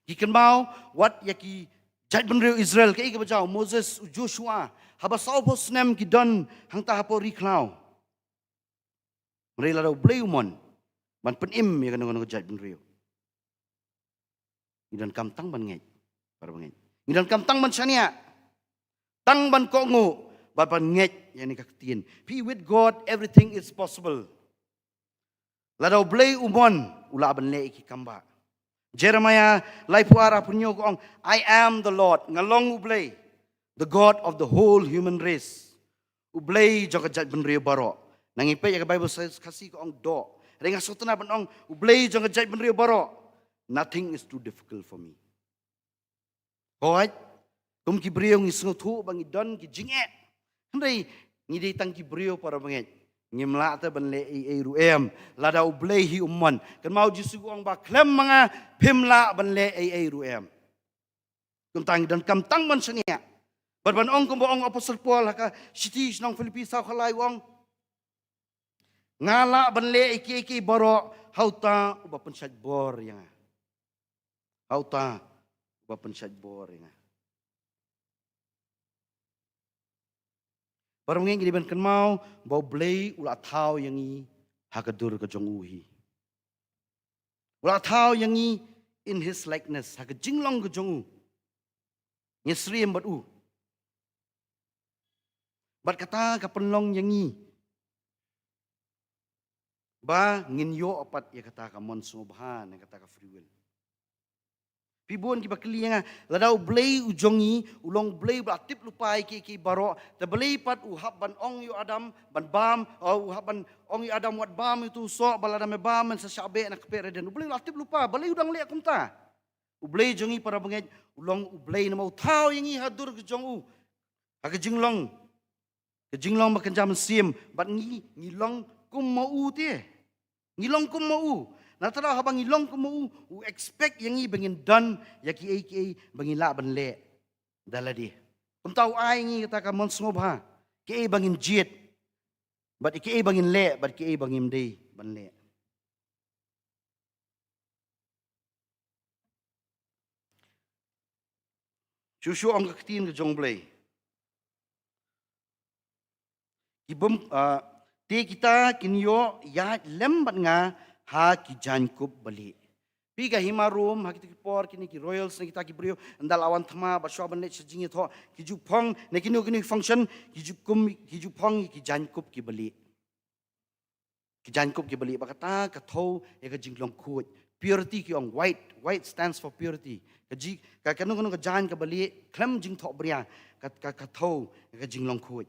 Ki kynmaw wat ïa ki jaitbynriew Israel, kaei kaba jaw? U Moses, u Joshua, haba sawphew snem ki don hangta hapoh ri khlaw. Hynrei lada U Blei u mon ban pynim ïa kano kano ka jaitbynriew, ngi donkam tang ban ngeit, para bangeit. Ngi donkam tang ban shaniah, tang ban kohnguh, bad ban ngeit ïa kane ka ktien. Phi, with God everything is possible. Lada U Blei u mon, u lah ban leh ïa ki kambah. Jeremiah laiphew ar arphew hynñiew ka ong, "I am the Lord," nga long U Blei, "the God of the whole human race." U Blei jong ka jaitbynriew baroh. Na ngi peit ïa ka Bible, sa Khasi ka ong doh. Hynrei nga sngewtynnat ban ong, U Blei jong ka jaitbynriew baroh. Nothing is too difficult for me. Hooid, kum ki briew ngi sngewthuh ba ngi don ki jingeh. Hynrei ngi dei tang ki briew, para bangeit. Ngim lah te ban leh ei ei ruh em lada U Blei hi um mon. Kynmaw U Jisu u ong ba khlem ma nga phim lah ban leh ei ei ruh em. Kumta ngi donkam tang ban shaniah bad ban ong kumba ong u Apostol Paul ha ka shithi sha ki nong Philippi saw khyndai, u ong, "Nga lah ban leh ïa kiei kiei baroh ha uta uba pynshait bor ïa nga." Ha uta uba pynshait bor ïa nga. Para bangeit, ngi dei ban kynmaw ba U Blei u la thaw ïa ngi ha ka dur ka jong u hi. U la thaw ïa ngi in his likeness, ha ka jinglong ka jong u. Ngi syriem bad u. Bad kata ka pynlong ïa ngi ba ngin ïoh pat ïa kata ka mon sngewbha ne kata ka free will. Phi, bun kiba kylli ïa nga, lada U Blei u jong ngi u long U Blei ba tip lypa ïa kiei kiei baroh, te balei pat u hap ban ong ïa u Adam ban bam, o, u hap ban ong ïa u Adam wat bam ïa utu u soh, ba lada me bam men sa shah beh na kpeh ri ïing. U Blei u la tip lypa, balei u dang leh kumta? U Blei jong ngi, para bangeit, u long U Blei namar u thaw ïa ngi ha dur ka jong u, ha ka jinglong, ka jinglong ba kynja mynsiem, bad ngi, ngi long kum ma u te. Ngi long kum ma u. Nangta haba ngi long kum ma u, u expect ïa ngi ba ngin don ïa kiei kiei ba ngi lah ban leh da lade. Kumta u ai ïa ngi kata ka mon sngewbha, kiei ba ngin jied, bad kiei ba ngin leh, bad kiei ba ngim dei ban leh. Shuh shuh ong ka ktien ka jong U Blei, ki bym, ah, te kita kin ïoh ïaid lem bad nga ha ki jaiñkup balieh. Phi, ka hima Rom ha kita ki por, kine ki royals ne kita ki briew, ynda la wan thma bad shuwa ban leit sha jingïathoh, ki ju phong, ne kino kino ki function, ki ju kum, ki ju phong ki jaiñkup ki balieh. Ki jaiñkup ki balieh, bad kata ka thew ïa ka jinglong khuid. Purity ki ong, white, white stands for purity. Ka ji, ka, kano kano ka jaiñ kaba lieh khlem jingthohbria, ka, ka, ka thew ïa ka jinglong khuid.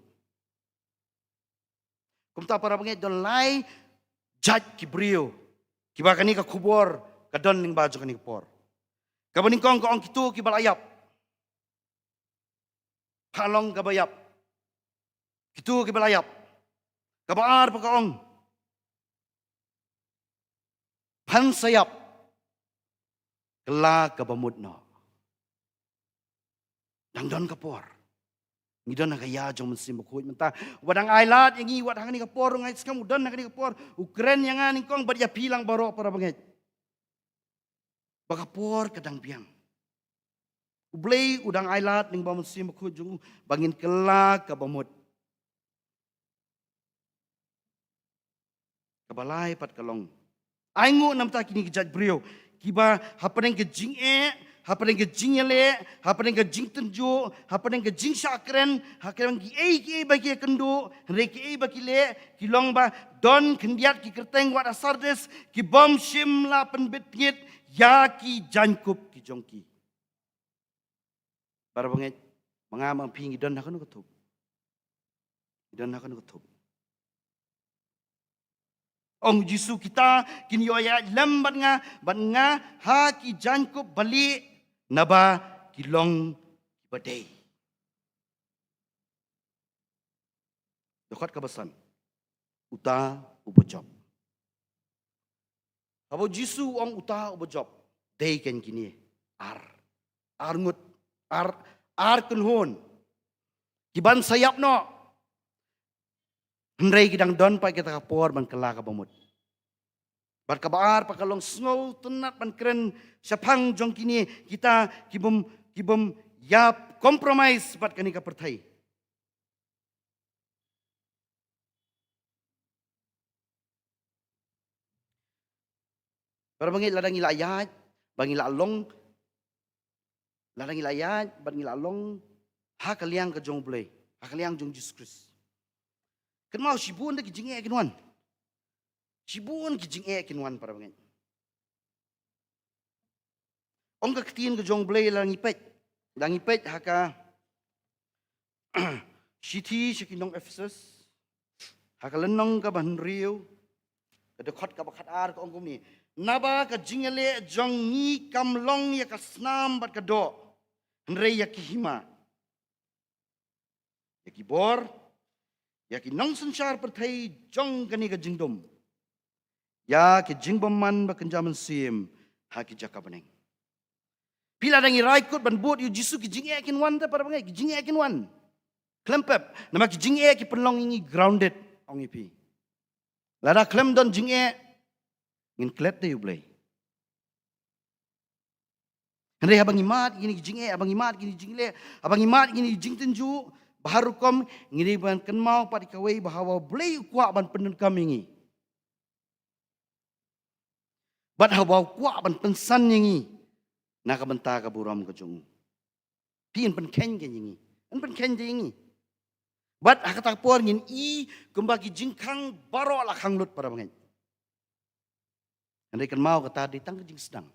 Kumta, para bangeit, don lai jait ki briew kiba kane ka khubor ka don lyngba jong kane ka por. Kaba nyngkong ka ong kito kiba la ïap. Pha long kaba ïap. Kito kiba la ïap. Kaba ar pat ka ong, phan sa ïap, kylla kaba mut noh. Dang don ka por. Ngi don ha ka ïa jong u Mynsiem Bakhuid mynta. Uba dang ailad ïa ngi wat ha kane ka por, u Nongïalam u don ha kane ka por, u kren ïa nga nyngkong bad ïa phi lang baroh, para bangeit, ba ka por ka dang biang. U Blei u dang ai lad lyngba u Mynsiem Bakhuid jong u ba ngin kylla kaba mut. Kaba lai pat ka long, ai nguh namar kine ki jait briew kiba hapdeng ka jingeh, hapdeng ka jingïaleh, hapdeng ka jingtynjuh, hapdeng ka jingshah kren, hapdeng kiei kiei ba ki ïakynduh, hynrei kiei ba ki leh, ki long ba don khyndiat ki kyrteng wat ha Sardis kibym shym la pynbit ngeit ïa ki jaiñkup ki jong ki. Para bangeit, ma nga ma phi ngi don ha kano ka thup? Ngi don ha kano ka thup? Ong Jisu, kita kin ïoh ïaid lem bad nga, bad nga ha ki jaiñkup balieh, naba ki long kiba dei. Dkhot kaba san. Uta uba jop. Haba u Jisu u ong uta uba jop, dei kein kine ar, ar ngut, ar, ar kynhun kiban sa ïap noh. Hynrei ki dang don pat kita ka por ban kylla kaba mut. Bad kaba ar pat ka long, sngewtynnad ban kren shaphang jong kine kita kibym, kibym ïa compromise bad kane ka pyrthei. Para bangeit, lada ngi la ïaid, ba ngi la long, lada ngi la ïaid bad ngi la long ha ka liang ka jong U Blei, ha ka liang jong Jisu Khrist, kynmaw shibun de ki jingeh kin wan. Shibun ki jingeh kin wan, para bangeit. Ong ka ktien ka jong U Blei, lada ngi peit, lada ngi peit ha ka shithi sha ki nong Ephesus, ha ka lynnong kaba hynriew, ka dkhot kaba khatar, ka ong kumne: Naba ka jingïaleh jong ngi kam long ïa ka snam bad ka doh, hynrei ïa ki hima, ïa ki bor, ïa ki nongsynshar pyrthei jong kane ka jingdum, ïa ki jingbymman ba kynja mynsiem ha ki jaka bneng. Phi, lada ngi rai kut ban bud ïa U Jisu, ki jingeh kin wan te, para bangeit, ki jingeh kin wan. Khlem pep, namar ki jingeh ki pynlong ïa ngi grounded, ong ïa phi. Lada khlem don jingeh, ngin klet de ïa U Blei. Hynrei haba ngi mad ïa kine ki jingeh, haba ngi mad ïa kine ki jingleh, haba ngi mad ïa kine ki jingtynjuh ba har rukom, ngi dei ban kynmaw pat ïa kawei, ba haba U Blei u kwah ban pyndonkam ïa ngi, bad haba u kwah ban pynsan ïa ngi na ka bynta ka burom ka jong u, phi, yn pynkheiñ ïa ngi, yn pynkheiñ ïa ngi. Bad ha kata ka por ngin i kumba ki jingkhang baroh la khang lut, para bangeit. Hynrei kynmaw, kata dei tang ka jingsdang.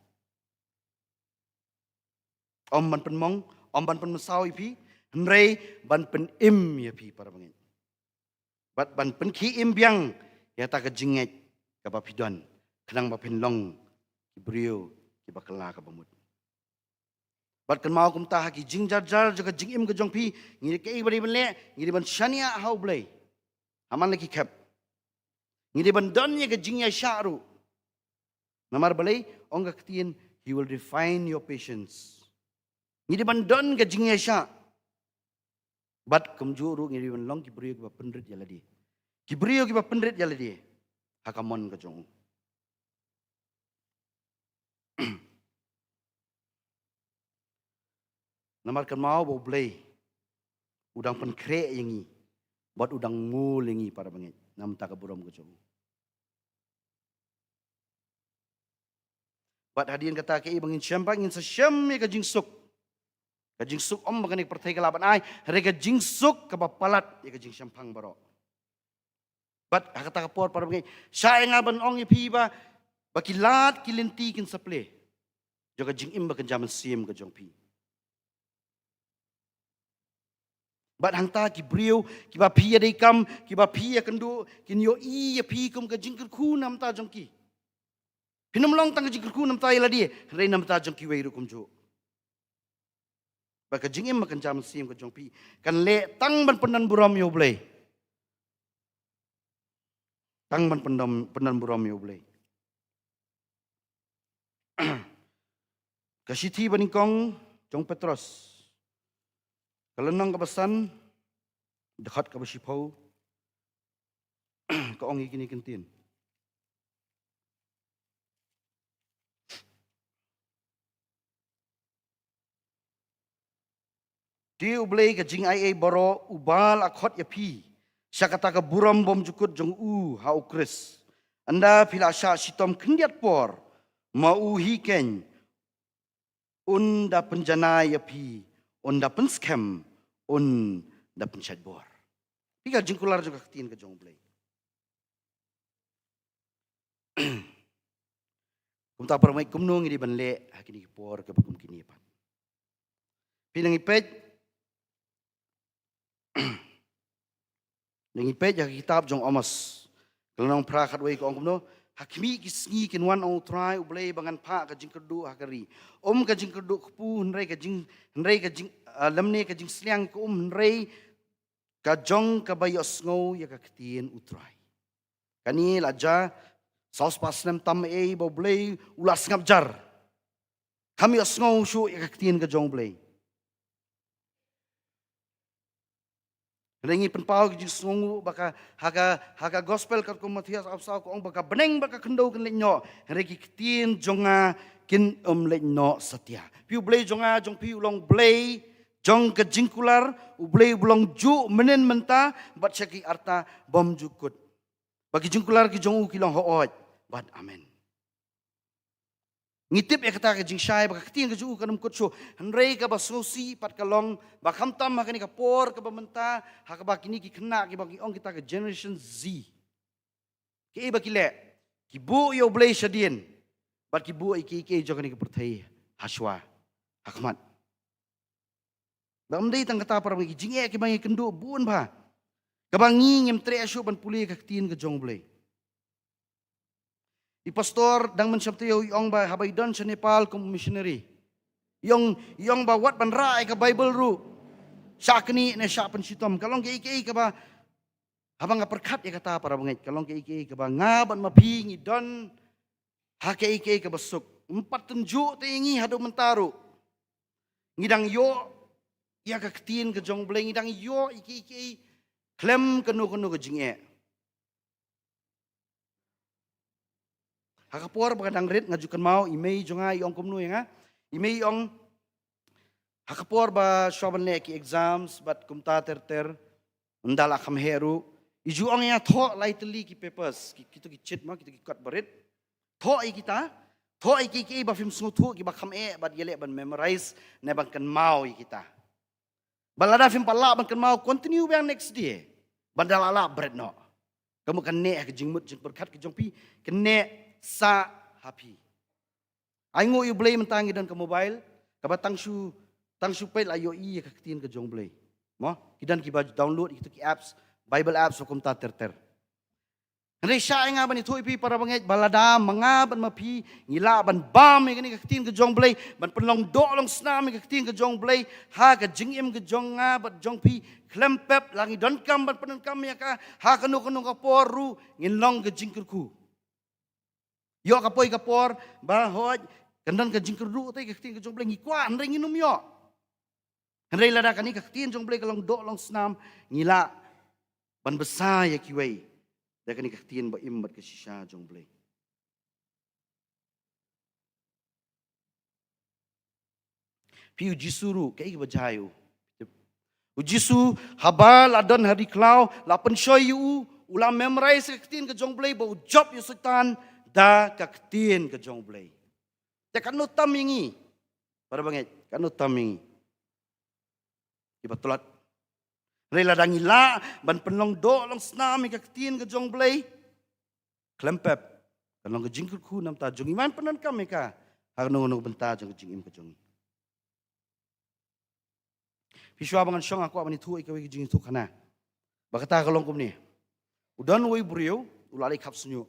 Ym ban pynmong, ym ban pynmynsaw ïa phi, hynrei ban pynim ïa phi, para bangeit. Bad ban pynkhie im biang ïa kata ka jingngeit kaba phi don, khnang ba phin long ki briew kiba kylla kaba mut. Bad kynmaw, kumta ha ki jingjarjar jong ka jingim ka jong phi, ngi dei, kaei ba dei ban leh, ngi dei ban shaniah ha U Blei ha man la ki khep. Ngi dei ban don ïa ka jingïaishah ruh. Namar balei? Ong ka ktien, He will refine your patience. Ngi dei ban don ka jingïaishah. Bad kumjuh ruh ngi dei ban long ki briew kiba pynrit ïa lade, ki briew kiba pynrit ïa lade ha ka mon ka jong u. Namar kynmaw ba U Blei u dang pynkhreh ïa ngi, bad u dang ngul ïa ngi, para bangeit, na bynta ka burom ka jong u. Bad hadien kata, kaei ba ngin shem pat? Ngin sa shem ïa ka jingsuk. Ka jingsuk ym ba kane ka pyrthei ka lah ban ai, hynrei ka jingsuk kaba palat ïa ka jingshemphang baroh. Bad ha kata ka por, para bangeit, shah ïa nga ban ong ïa phi ba, ba ki lad ki lynti kin sa plie jong ka jingim ba kynja mynsiem ka jong phi. Bad hangta ki briew kiba phi ïadei kam, kiba phi ïakynduh, kin ïohi ïa phi kum ka jingkyrkhu na bynta jong ki. Phin ym long tang ka jingkyrkhu na bynta ïa lade, hynrei na bynta jong kiwei ruh kumjuh. Ba ka jingim ba kynja mynsiem ka jong phi kan leh tang ban pyndonburom ïa U Blei. Tang ban pyndon, pyndonburom ïa U Blei. Ka shithi banyngkong jong u Petros, ka lynnong kaba san, dkhot kaba shiphew, ka ong ïa kine ki ktien. Dei U Blei ka jingaiei baroh uba la khot ïa phi sha kata ka burom bymjukut jong u ha U Khrist. Ynda phi la shah shitom khyndiat por, ma u hi keiñ un da pynjanai ïa phi, un da pynskhem, un da pynshait bor. Phi ka jingkular jong ka ktien ka jong U Blei. Kumta para bangeit, kumno ngi dei ban leh ha kine ki por kaba kum kine pat? Phi, ngi peit, ngi peit ha ka kitab jong Amos, ka lynnong phra khatwei ka ong kumno: Ha khmih ki sngi kin wan, ong U Trai U Blei, ba ngan phah ka jingkyrduh ha ka ri. Um ka jingkyrduh kpu, hynrei ka jing, hynrei ka jing, ah, lymne ka jingsliang ka um, hynrei ka jong kaba ïohsngew ïa ka ktien U Trai. Kane la jia saw spah snem tam ei ba U Blei u la sngap jar. Kam ïohsngew shuh ïa ka ktien ka jong U Blei. Hynrei ngi pynpaw ki jingsngewnguh ba ka, ha ka, ha ka gospel katkum u Mathaios arphew saw ka ong ba ka bneng bad ka khyndew kin leit noh, hynrei ki ktien jong nga kin ym leit noh satia. Phi, U Blei jong nga jong phi u long Blei jong ka jingkular, U Blei uba long juh mynhynnin mynta bad sha ki arta bymjukut. Ba ki jingkular ki jong u ki long hooid bad amen. Ngi tip ïa kata ka jingshai ba ka ktien ka jong u kam kut shuh, hynrei kaba sngewsih pat ka long ba khamtam ha kane ka por kaba mynta, ha kaba kine ki khynnah kiba ngi ong kita ka Generation Z, kiei ba ki leh? Ki buh ïa U Blei shadien bad ki buh ïa kiei kiei jong kane ka pyrthei ha shuwa, ha khmat. Ba ym dei tang kata, para bangeit, ki jingeh kiba ngi kynduh bun bha, kaba ngi ngim treh shuh ban pule ka ktien ka jong U Blei. I pastor dang mynshem taïew i ong ba haba i don sha Nepal kum missionary, i ong, i ong ba wat ban rah ïa ka Bible ruh, shah knieh ne shah pynshitom. Ka long kaei kaei kaba, haba nga pyrkhat ïa kata, para bangeit, ka long kaei kaei kaba nga bad ma phi ngi don ha kaei kaei kaba suk. Ym pat tynjuh te ïa ngi haduh mynta ruh ngi dang ïoh ïa ka ktien ka jong U Blei, ngi dang ïoh ïa kiei kiei khlem kano kano ka jingeh. Ha ka por ba ka dang rit, nga ju kynmaw i mei jong nga i ong kumno ïa nga. I mei i ong, ha ka por ba shuwa ban leh ki exams bad kumta ter ter, ynda la kham heh ruh, i ju ong ïa nga, thoh lai tylli ki papers, ki, kito ki chit mo, kito ki kot barit. Thoh ïa kita, thoh ïa kiei kiei ba phim sngewthuh, kiba kham eh, bad ïaleh ban memorize ne ban kynmaw ïa kita. Bad lada phim pat lah ban kynmaw, continue biang next day. Bad lada lah lah, bret noh. Ka mut kan neh ha ka jingmut jingpyrkhat ka jong phi, kan neh sah ha phi. Ai nguh ïa U Blei mynta ngi don ka mobile, kaba tang shu, tang shu peit la ïohi ïa ka ktien ka jong U Blei. Mo, ki don kiba download ïa kito ki apps, Bible apps, kumta ter ter. Hynrei shah ïa nga ban ïathuh ïa phi, para bangeit, ba lada ma nga bad ma phi ngi lah ban bam ïa kane ka ktien ka jong U Blei, ban pynlong doh long snam ïa ka ktien ka jong U Blei ha ka jingim ka jong nga bad jong phi, khlem pep, la ngi donkam ban pyndonkam ïa ka ha kano kano ka por ruh, ngin long ka jingkyrkhu. Ïoh ka poi ka por ba hooid kan don ka jingkyrduh te ka ktien ka jong U Blei, ngi kwah, hynrei ngin ym ïoh. Hynrei lada kane ka ktien jong U Blei ka long doh long snam, ngi lah ban bsa ïa kiwei da kane ka ktien ba im bad ka shisha jong U Blei. Phi, U Jisu ruh kaei kaba jia ïa u? U Jisu haba la don ha ri khlaw, la pynshoi ïa u, u la memorize ka ktien ka jong U Blei ba u jop ïa u Soitan da ka ktien ka jong U Blei. Te katno tam ïa ngi, para bangeit, katno tam ïa ngi kiba tlot. Hynrei lada ngi lah ban pynlong doh long snam ïa ka ktien ka jong U Blei, khlem pep kan long ka jingkyrkhu namar jong ngi, ban pyndonkam ïa ka ha kano kano ka bynta jong ka jingim ka jong ngi. Phi, shuwa ba ngan shong nga kwah ban ïathuh ïa kawei ka jingïathuhkhana. Ba kata ka long kumne. U don uwei u briew u la leit khap shñiuh.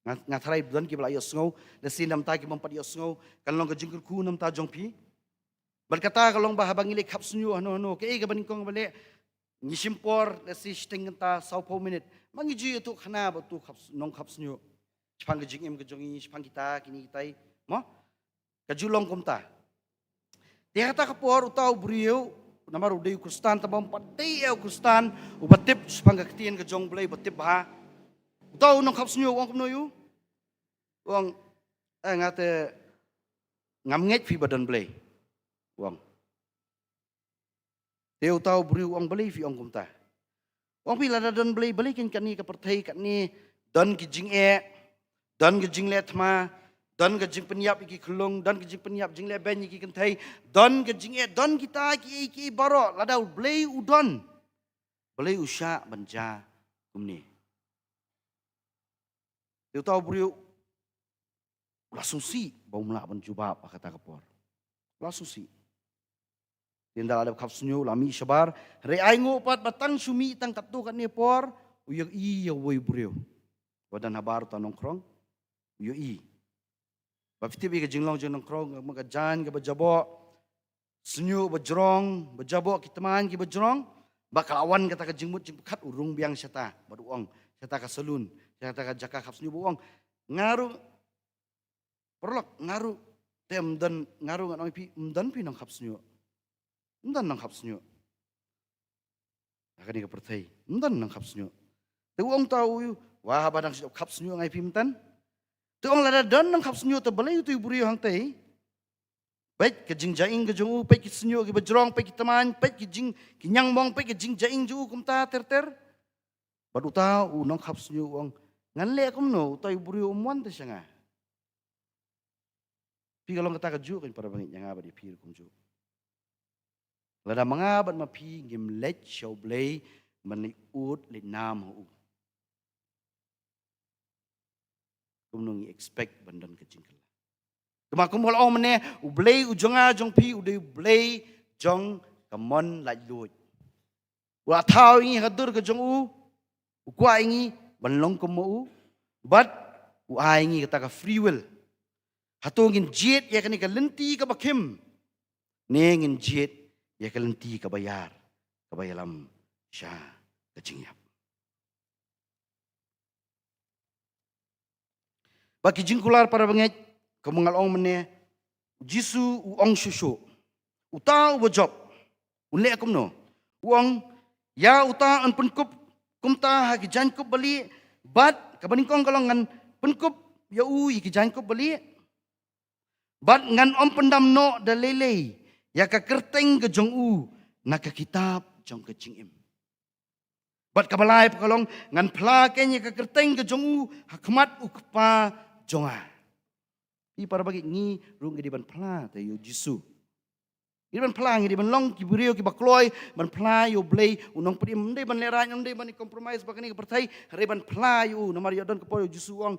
Nga, nga tharai u don kiba la ïohsngew, lehse namar ki bym pat ïohsngew, kan long ka jingkyrkhu namar jong phi. Bad kata ka long ba haba ngi leit khap shñiuh hano hano, kaei kaba nyngkong ba leh, ngi shim por, lehse shiteng kynta, sawphew minit, ma ngi ju ïathuhkhana bad uto u khap, nongkhap shñiuh shaphang ka jingim ka jong ngi, shaphang kita, kine kitai, mo? Ka ju long kumta. Te ha kata ka por uta u briew, namar u dei u Khristan, tangba um pat dei eh u Khristan uba tip shaphang ka ktien ka jong U Blei, uba tip bha. Uta u nongkhap shñiuh u ong kumno ïa u? U ong, "Eh, nga te ngam ngeit phi ba don Blei," u ong. Te uta u briew u ong, balei phi ong kumta? U ong, phi lada don Blei, balei kein kane ka pyrthei kane don ki jingeh, don ka jingleh thma, don ka jingpynïap ïa ki khyllung, don ka jingpynïap, jingleh beiñ ïa ki kynthei, don ka jingeh, don kita kiei kiei baroh, lada u Blei u don, balei u shah ban jia kumne? Te uta u briew u la sngewsih ba um lah ban jubab ha kata ka por. U la sngewsih. Te ynda la dep khap shñiuh, u la mih shabar. Hynrei ai nguh pat ba tang shu mih tang katto katne por, u ïohi ïa uwei u briew ba don habar uta nongkhrong. U ïohi. Ba phi tip ïa ka jinglong jong u nongkhrong, ka jaiñ kaba jaboh, shñiuh ba jrong, ba jaboh, ki tmaiñ kiba jrong. Ba ka la wan kata ka jingmut jingpyrkhat, u rung biang shata bad u ong, shata ka salun, shata ka jaka khap shñiuh, ba u ong, nga ruh, paralok, nga ruh, te ym don, nga ruh ngan ong ïa phi, ym don phi nongkhap shñiuh. Ym don nongkhap shñiuh ha kane ka pyrthei. Ym don nongkhap shñiuh. Te u ong uta u, wa, haba dang shu khap shñiuh nga ïa phi mynta. Te u ong, lada don nongkhap shñiuh, te balei utu u briew hangtei, peit ka jingjaing ka jong u, peit ki shñiuh kiba jrong, peit ki tmaiñ, peit ki jing, ki ñiangmong, peit ka jingjaing jong u kumta ter ter. Bad uta u nongkhap shñiuh u ong, ngan leh kumno, uta u briew um wan te sha nga. Phi, ka long kata kajuh keiñ, para bangeit, ïa nga bad ïa phi ruh kumjuh. Lada ma nga bad ma phi ngim leit sha u Blei ban leit ud leit nam ha u, kumno ngi expect ban don ka jingkylla? Kumba kum ka la ong mynne, u Blei u jong nga jong phi u dei u Blei jong ka mon laitluid. U la thaw ïa ngi ha ka dur ka jong u, u kwah ïa ngi ban long kum ma u, bad u ai ïa ngi kata ka free will. Hato ngin jied ïa kane ka lynti kaba khim, ne ngin jied ïa ka lynti kaba ïar, kaba ïalam sha ka jingïap? Ba ki jingkular, para bangeit, kum nga la ong mynne, u Jisu u ong shuh shuh, uta uba jop un leh kumno? U ong, ïa uta yn pynkup kumta ha ki jaiñkup balieh, bad kaba nyngkong ka long, ngan pynkup ïa u ïa ki jaiñkup balieh, bad ngan ym pyndam noh da lei lei ïa ka kyrteng ka jong u na ka kitab jong ka jingim. Bad kaba lai pat ka long, ngan phla keiñ ïa ka kyrteng ka jong u ha khmat u Kpa jong nga. Phi, para bangeit, ngi ruh ngi dei ban phla te ïa u Jisu. Ngi dei ban phla, ngi dei ban long ki briew kiba kloi ban phla ïa u Blei u Nongpynim. Ym dei ban lehrain, ym dei ban compromise bad kane ka pyrthei, hynrei ban phla ïa u. Namar ïa don ka por ïa u Jisu u ong,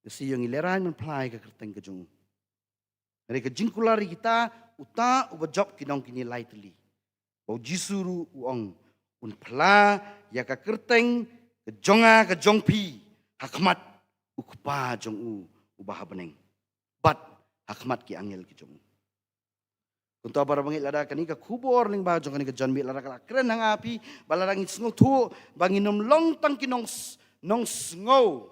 lehse ïa ngi lehrain ban phla ïa ka kyrteng ka jong u. Hynrei ka jingkular ïa kita, uta uba jop ki nong kine lai tylli. Ba u Jisu ruh u ong, un phla ïa ka kyrteng ka jong nga, ka jong phi, ha khmat u Kpa jong u uba ha bneng, bad ha khmat ki angel ki jong u. Kumta, para bangeit, lada kane ka khubor lyngba jong kane ka janmiet lada ka la kren ha nga ha phi, ba lada ngin sngewthuh ba ngin ym long tang ki nong s-, nongsngew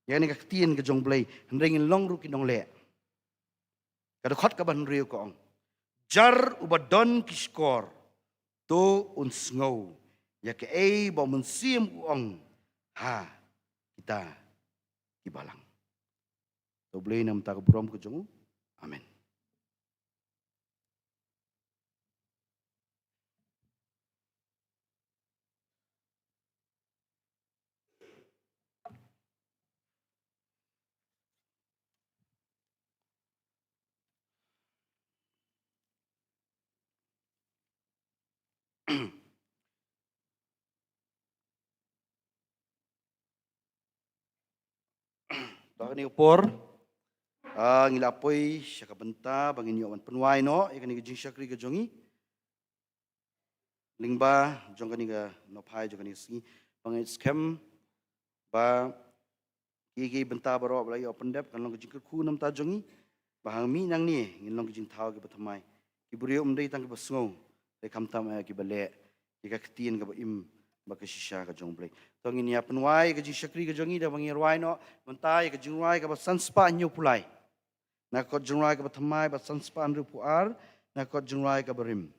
ïa kane ka ktien ka jong u Blei, hynrei ngin long ruh ki nongleh. Ka dkhot kaba hynriew ka ong, jar uba don ki shkor, to un sngew ïa kaei ba u Mynsiem u ong ha kita ki balang. To U Blei un ai ïa ngi ka burom ka jong u. Amen. Da kane ka por, ah, ngi la poi sha ka bynta ba ngin ïoh ban pynwai noh ïa kane ka jingshakri ka jong ngi. Lyngba jong kane ka nongphai jong kane ka sngi, ba ngin skhem ba ki, ki bynta baroh ba la ïoh pyndep kan long ka jingkyrkhu namar jong ngi, ba ha ngi nangne ngin long ki jingthaw kiba thymmai. Ki briew ym dei tang kiba sngew, hynrei khamtam ïa kiba leh ïa ka ktien kaba im bad ka shisha ka jong U Blei. To ngin ïa pynwai ka jingshakri ka jong ngi da ba ngin rwai noh mynta ïa ka jingrwai kaba san spah hynñiew phew lai na ka kot jingrwai kaba thymmai, bad san spah hynriewphew ar na ka kot jingrwai kaba rim.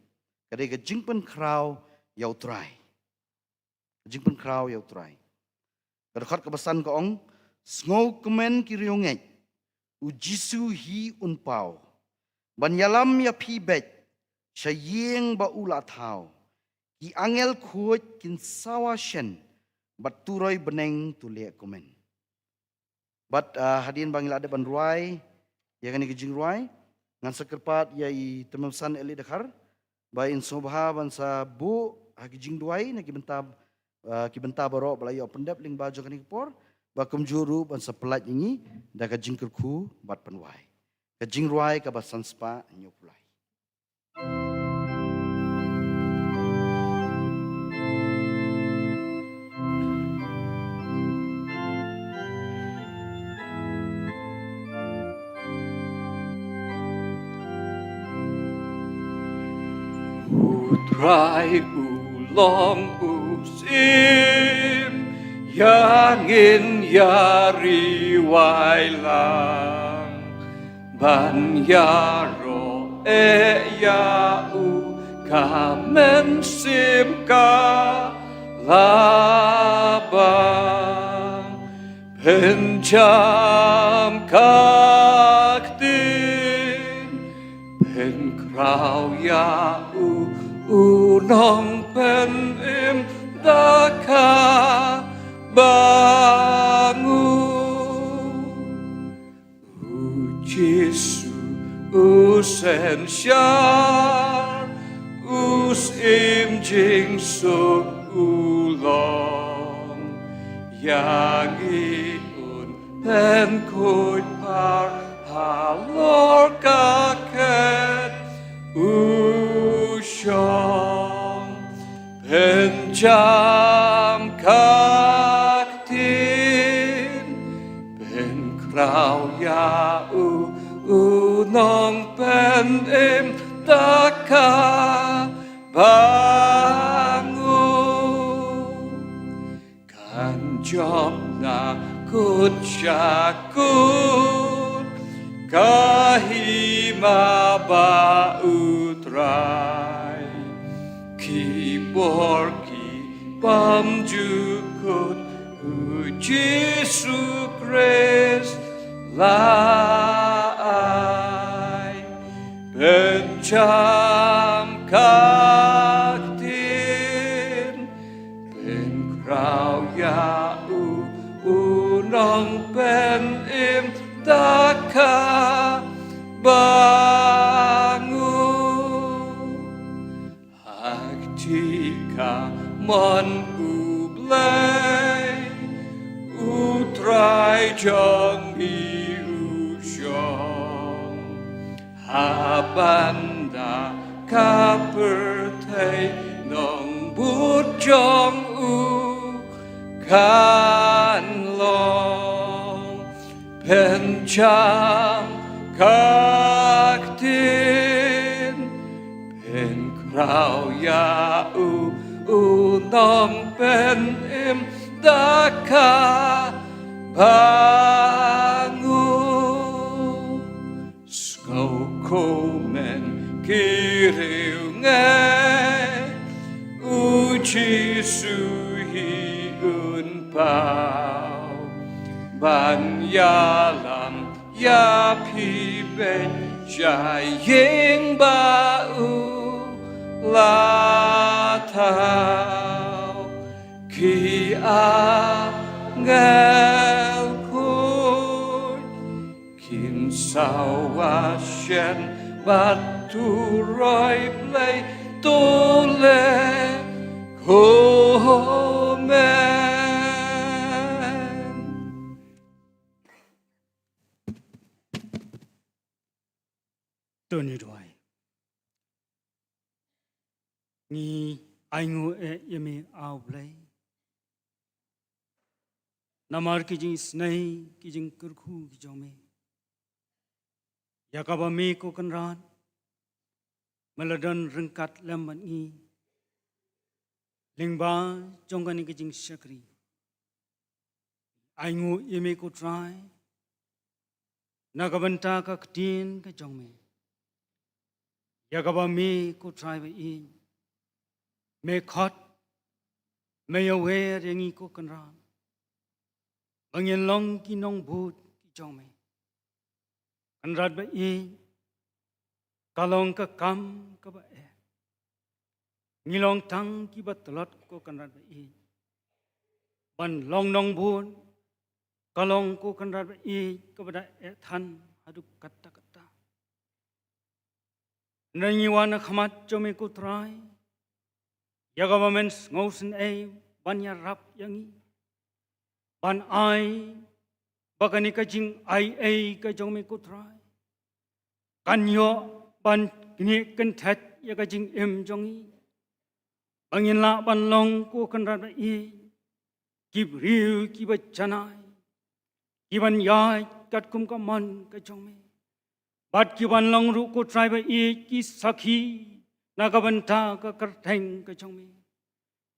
Ka dei ka jingpynkhraw ïa U Trai. Ka jingpynkhraw ïa U Trai. Ka dkhot kaba san ka ong, sngewkmen ki riewngeit, U Jisu hi un paw ban ïalam ïa phi beit, sha ïing ba u la thaw. Ki angel khuid kin sawa shen, bad turoi bneng to leh kumne. Bad, ah, hadien ba ngi la dep ban rwai ïa kane ka jingrwai, ngan sa kyrpad ïa i Tymmen Basan Eli Dkhar ba in sngewbha ban sa buh ha ki jingduwai na ki bynta, ah, ki bynta baroh ba la ïoh pyndep lyngba jong kane ka por, ba kumjuh ruh ban sa pyllait ïa ngi da ka jingkyrkhu bad pynwai. Ka jingrwai kaba san spah hynñiew phew lai. U Trai u long u syiem ïa ngin ïa ri wai lang. Ban ïaroh eh ïa u ka mynsiem ka la bang. Pynjam ka ktien, pynkhraw ïa u, u nongpynim da ka bang u. U Jisu u synshar, u Syiem jingsuk u long. Ïa ngi un pynkhuid par halor ka khet u shong. Pynjam ka ktien, pynkhraw ïa u, u nongpynim da ka bang u. Kan jop na kut sha kut, ka hima ba u Trai. Ki bor ki bymjukut u Jisu Khrist la ai. Pynjam ka ktien, pynkhraw ïa u, u nongpynim da ka bang u. Ha kti kamon U Blei, U Trai jong ngi u shong. Ha bynta ka pyrthei nongbud jong u kan long. Pynjam ka ktien, pynkhraw ïa u, u nongpynim da ka bang u. Sngewkmen ki riewngeit, U Jisu hi un paw. Ban ïalam ïa phi beit sha ïing ba u la thaw. Ki angel khuid kin sawa shen bad turoi Blei to leh kumne. To ngin duwai. Ngi ainguh eh ïa me, A Blei, namar ki jingisynei, ki jingkyrkhu ki jong me, ïa kaba me ko Kynrad me la don ryngkat lem bad ngi lyngba jong kane ka jingshakri. Ainguh ïa me ko Trai na ka bynta ka ktien ka jong me, ïa kaba me ko Trai ba ïeit me khot, me ïawer ïa ngi ko Kynrad ba ngin long ki nongbud ki jong me. Kynrad ba ïeit, ka long ka kam kaba eh. Ngi long tang kiba tlot, ko Kynrad ba ïeit. Ban long nongbud ka long, ko Kynrad ba ïeit, kaba da eh than haduh katta katta. Hynrei ngi wan ha khmat jong me, ko Trai, ïa kaba men sngewsynei ban ïarap ïa ngi, ban ai ba kane ka jingai ei ka jong me, ko Trai, kan ïoh ban knieh kynthet ïa ka jingim jong ngi, ba ngin lah ban long, ko Kynrad ba ïeit, ki briew kiba janai, ki ban ïaid katkum ka mon ka jong me, bad ki ban long ruh, ko Trai ba ïeit, ki sakhi na ka bynta ka kyrteng ka jong me.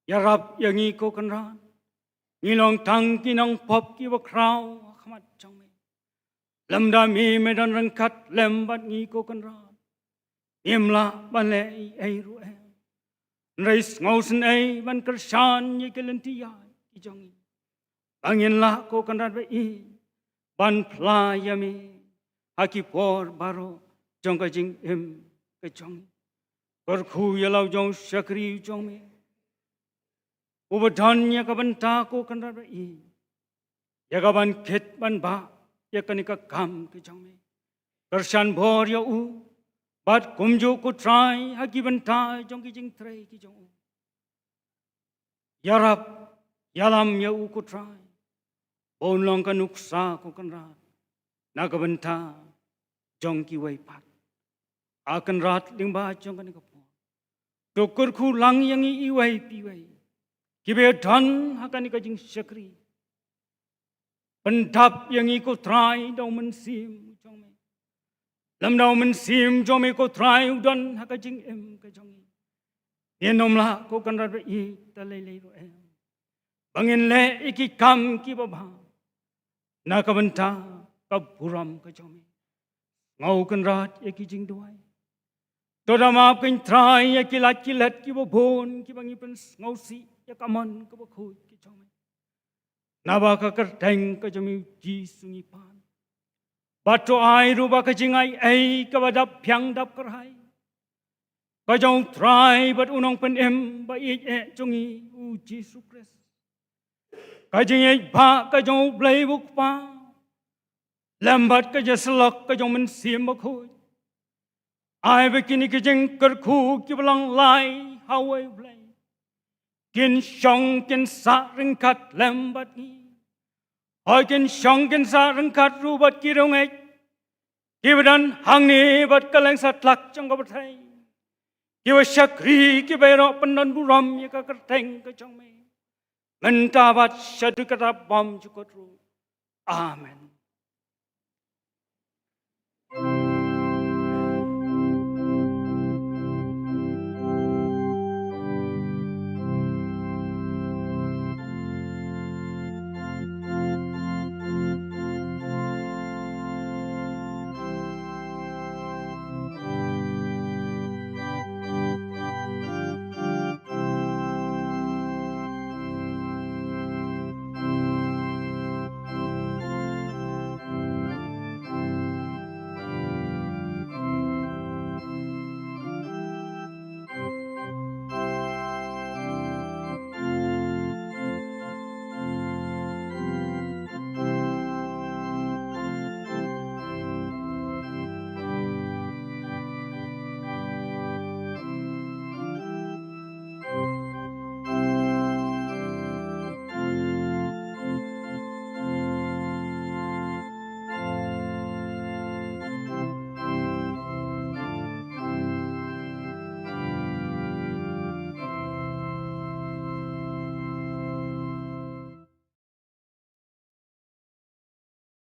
Ïarap ïa ngi, ko Kynrad. Ngi long tang ki nongpop kiba khraw ha khmat jong me. Lymda me me don ryngkat lem bad ngi, ko Kynrad, ngim lah ban leh ei ei ruh em. Hynrei sngewsynei ban kyrshan ïa ki lynti ïaid ki jong ngi, ba ngin lah, ko Kynrad ba ïeit, ban phla ïa me ha ki por baroh jong ka jingim ka jong ngi. Kyrkhu ïa la u jong u shakri u jong me uba don ïa ka bynta, ko Kynrad ba ïeit, ïa ka ban kit ban bah ïa kane ka kam ka jong me. Kyrshan bor ïa u, bad kumjuh, ko Trai, ha ki bynta jong ki jingtrei ki jong u. Ïarap ïalam ïa u, ko Trai, ba un long ka nuksa, ko Kynrad, na ka bynta jong kiwei pat. A Kynrad, lyngba jong kane ka por, to kyrkhu lang ïa ngi iwei pa iwei kiba don ha kane ka jingshakri. Pyndap ïa ngi, ko Trai, da u Mynsiem jong me. Lymda u Mynsiem jong me, ko Trai, u don ha ka jingim ka jong ngi, ngin ym lah, ko Kynrad ba ïeit, da lei lei ruh em, ba ngin leh ïa ki kam kiba bha na ka bynta ka burom ka jong me. Sngew, Kynrad, ïa ki jingduwai. To da map, ko Trai, ïa ki lad ki let kiba bun kiba ngi pynsngewsih ïa ka mon kaba khuid ka jong me. Naba ka kyrteng ka jong me, u Jisu, ngi pan. Bad to ai ruh ba ka jingai ei kaba dap biang dap kyrhai ka jong u Trai bad u Nongpynim ba ïeit eh jong ngi, u Jisu Khrist, ka jingïeit bah ka jong u Blei u Kpa lem bad ka jingïasyllok ka jong u Mynsiem Bakhuid, ai ba kine ki jingkyrkhu kiba long lai ha uwei u Blei kin shong kin sah ryngkat lem bad ngi. Hooid, kin shong kin sah ryngkat ruh bad ki riewngeit kiba don hangne bad kylleng satlak jong ka pyrthei, kiba shakri, kiba ïaroh pyndonburom ïa ka kyrteng ka jong me, mynta bad shaduh katta bymjukut ruh. Amen.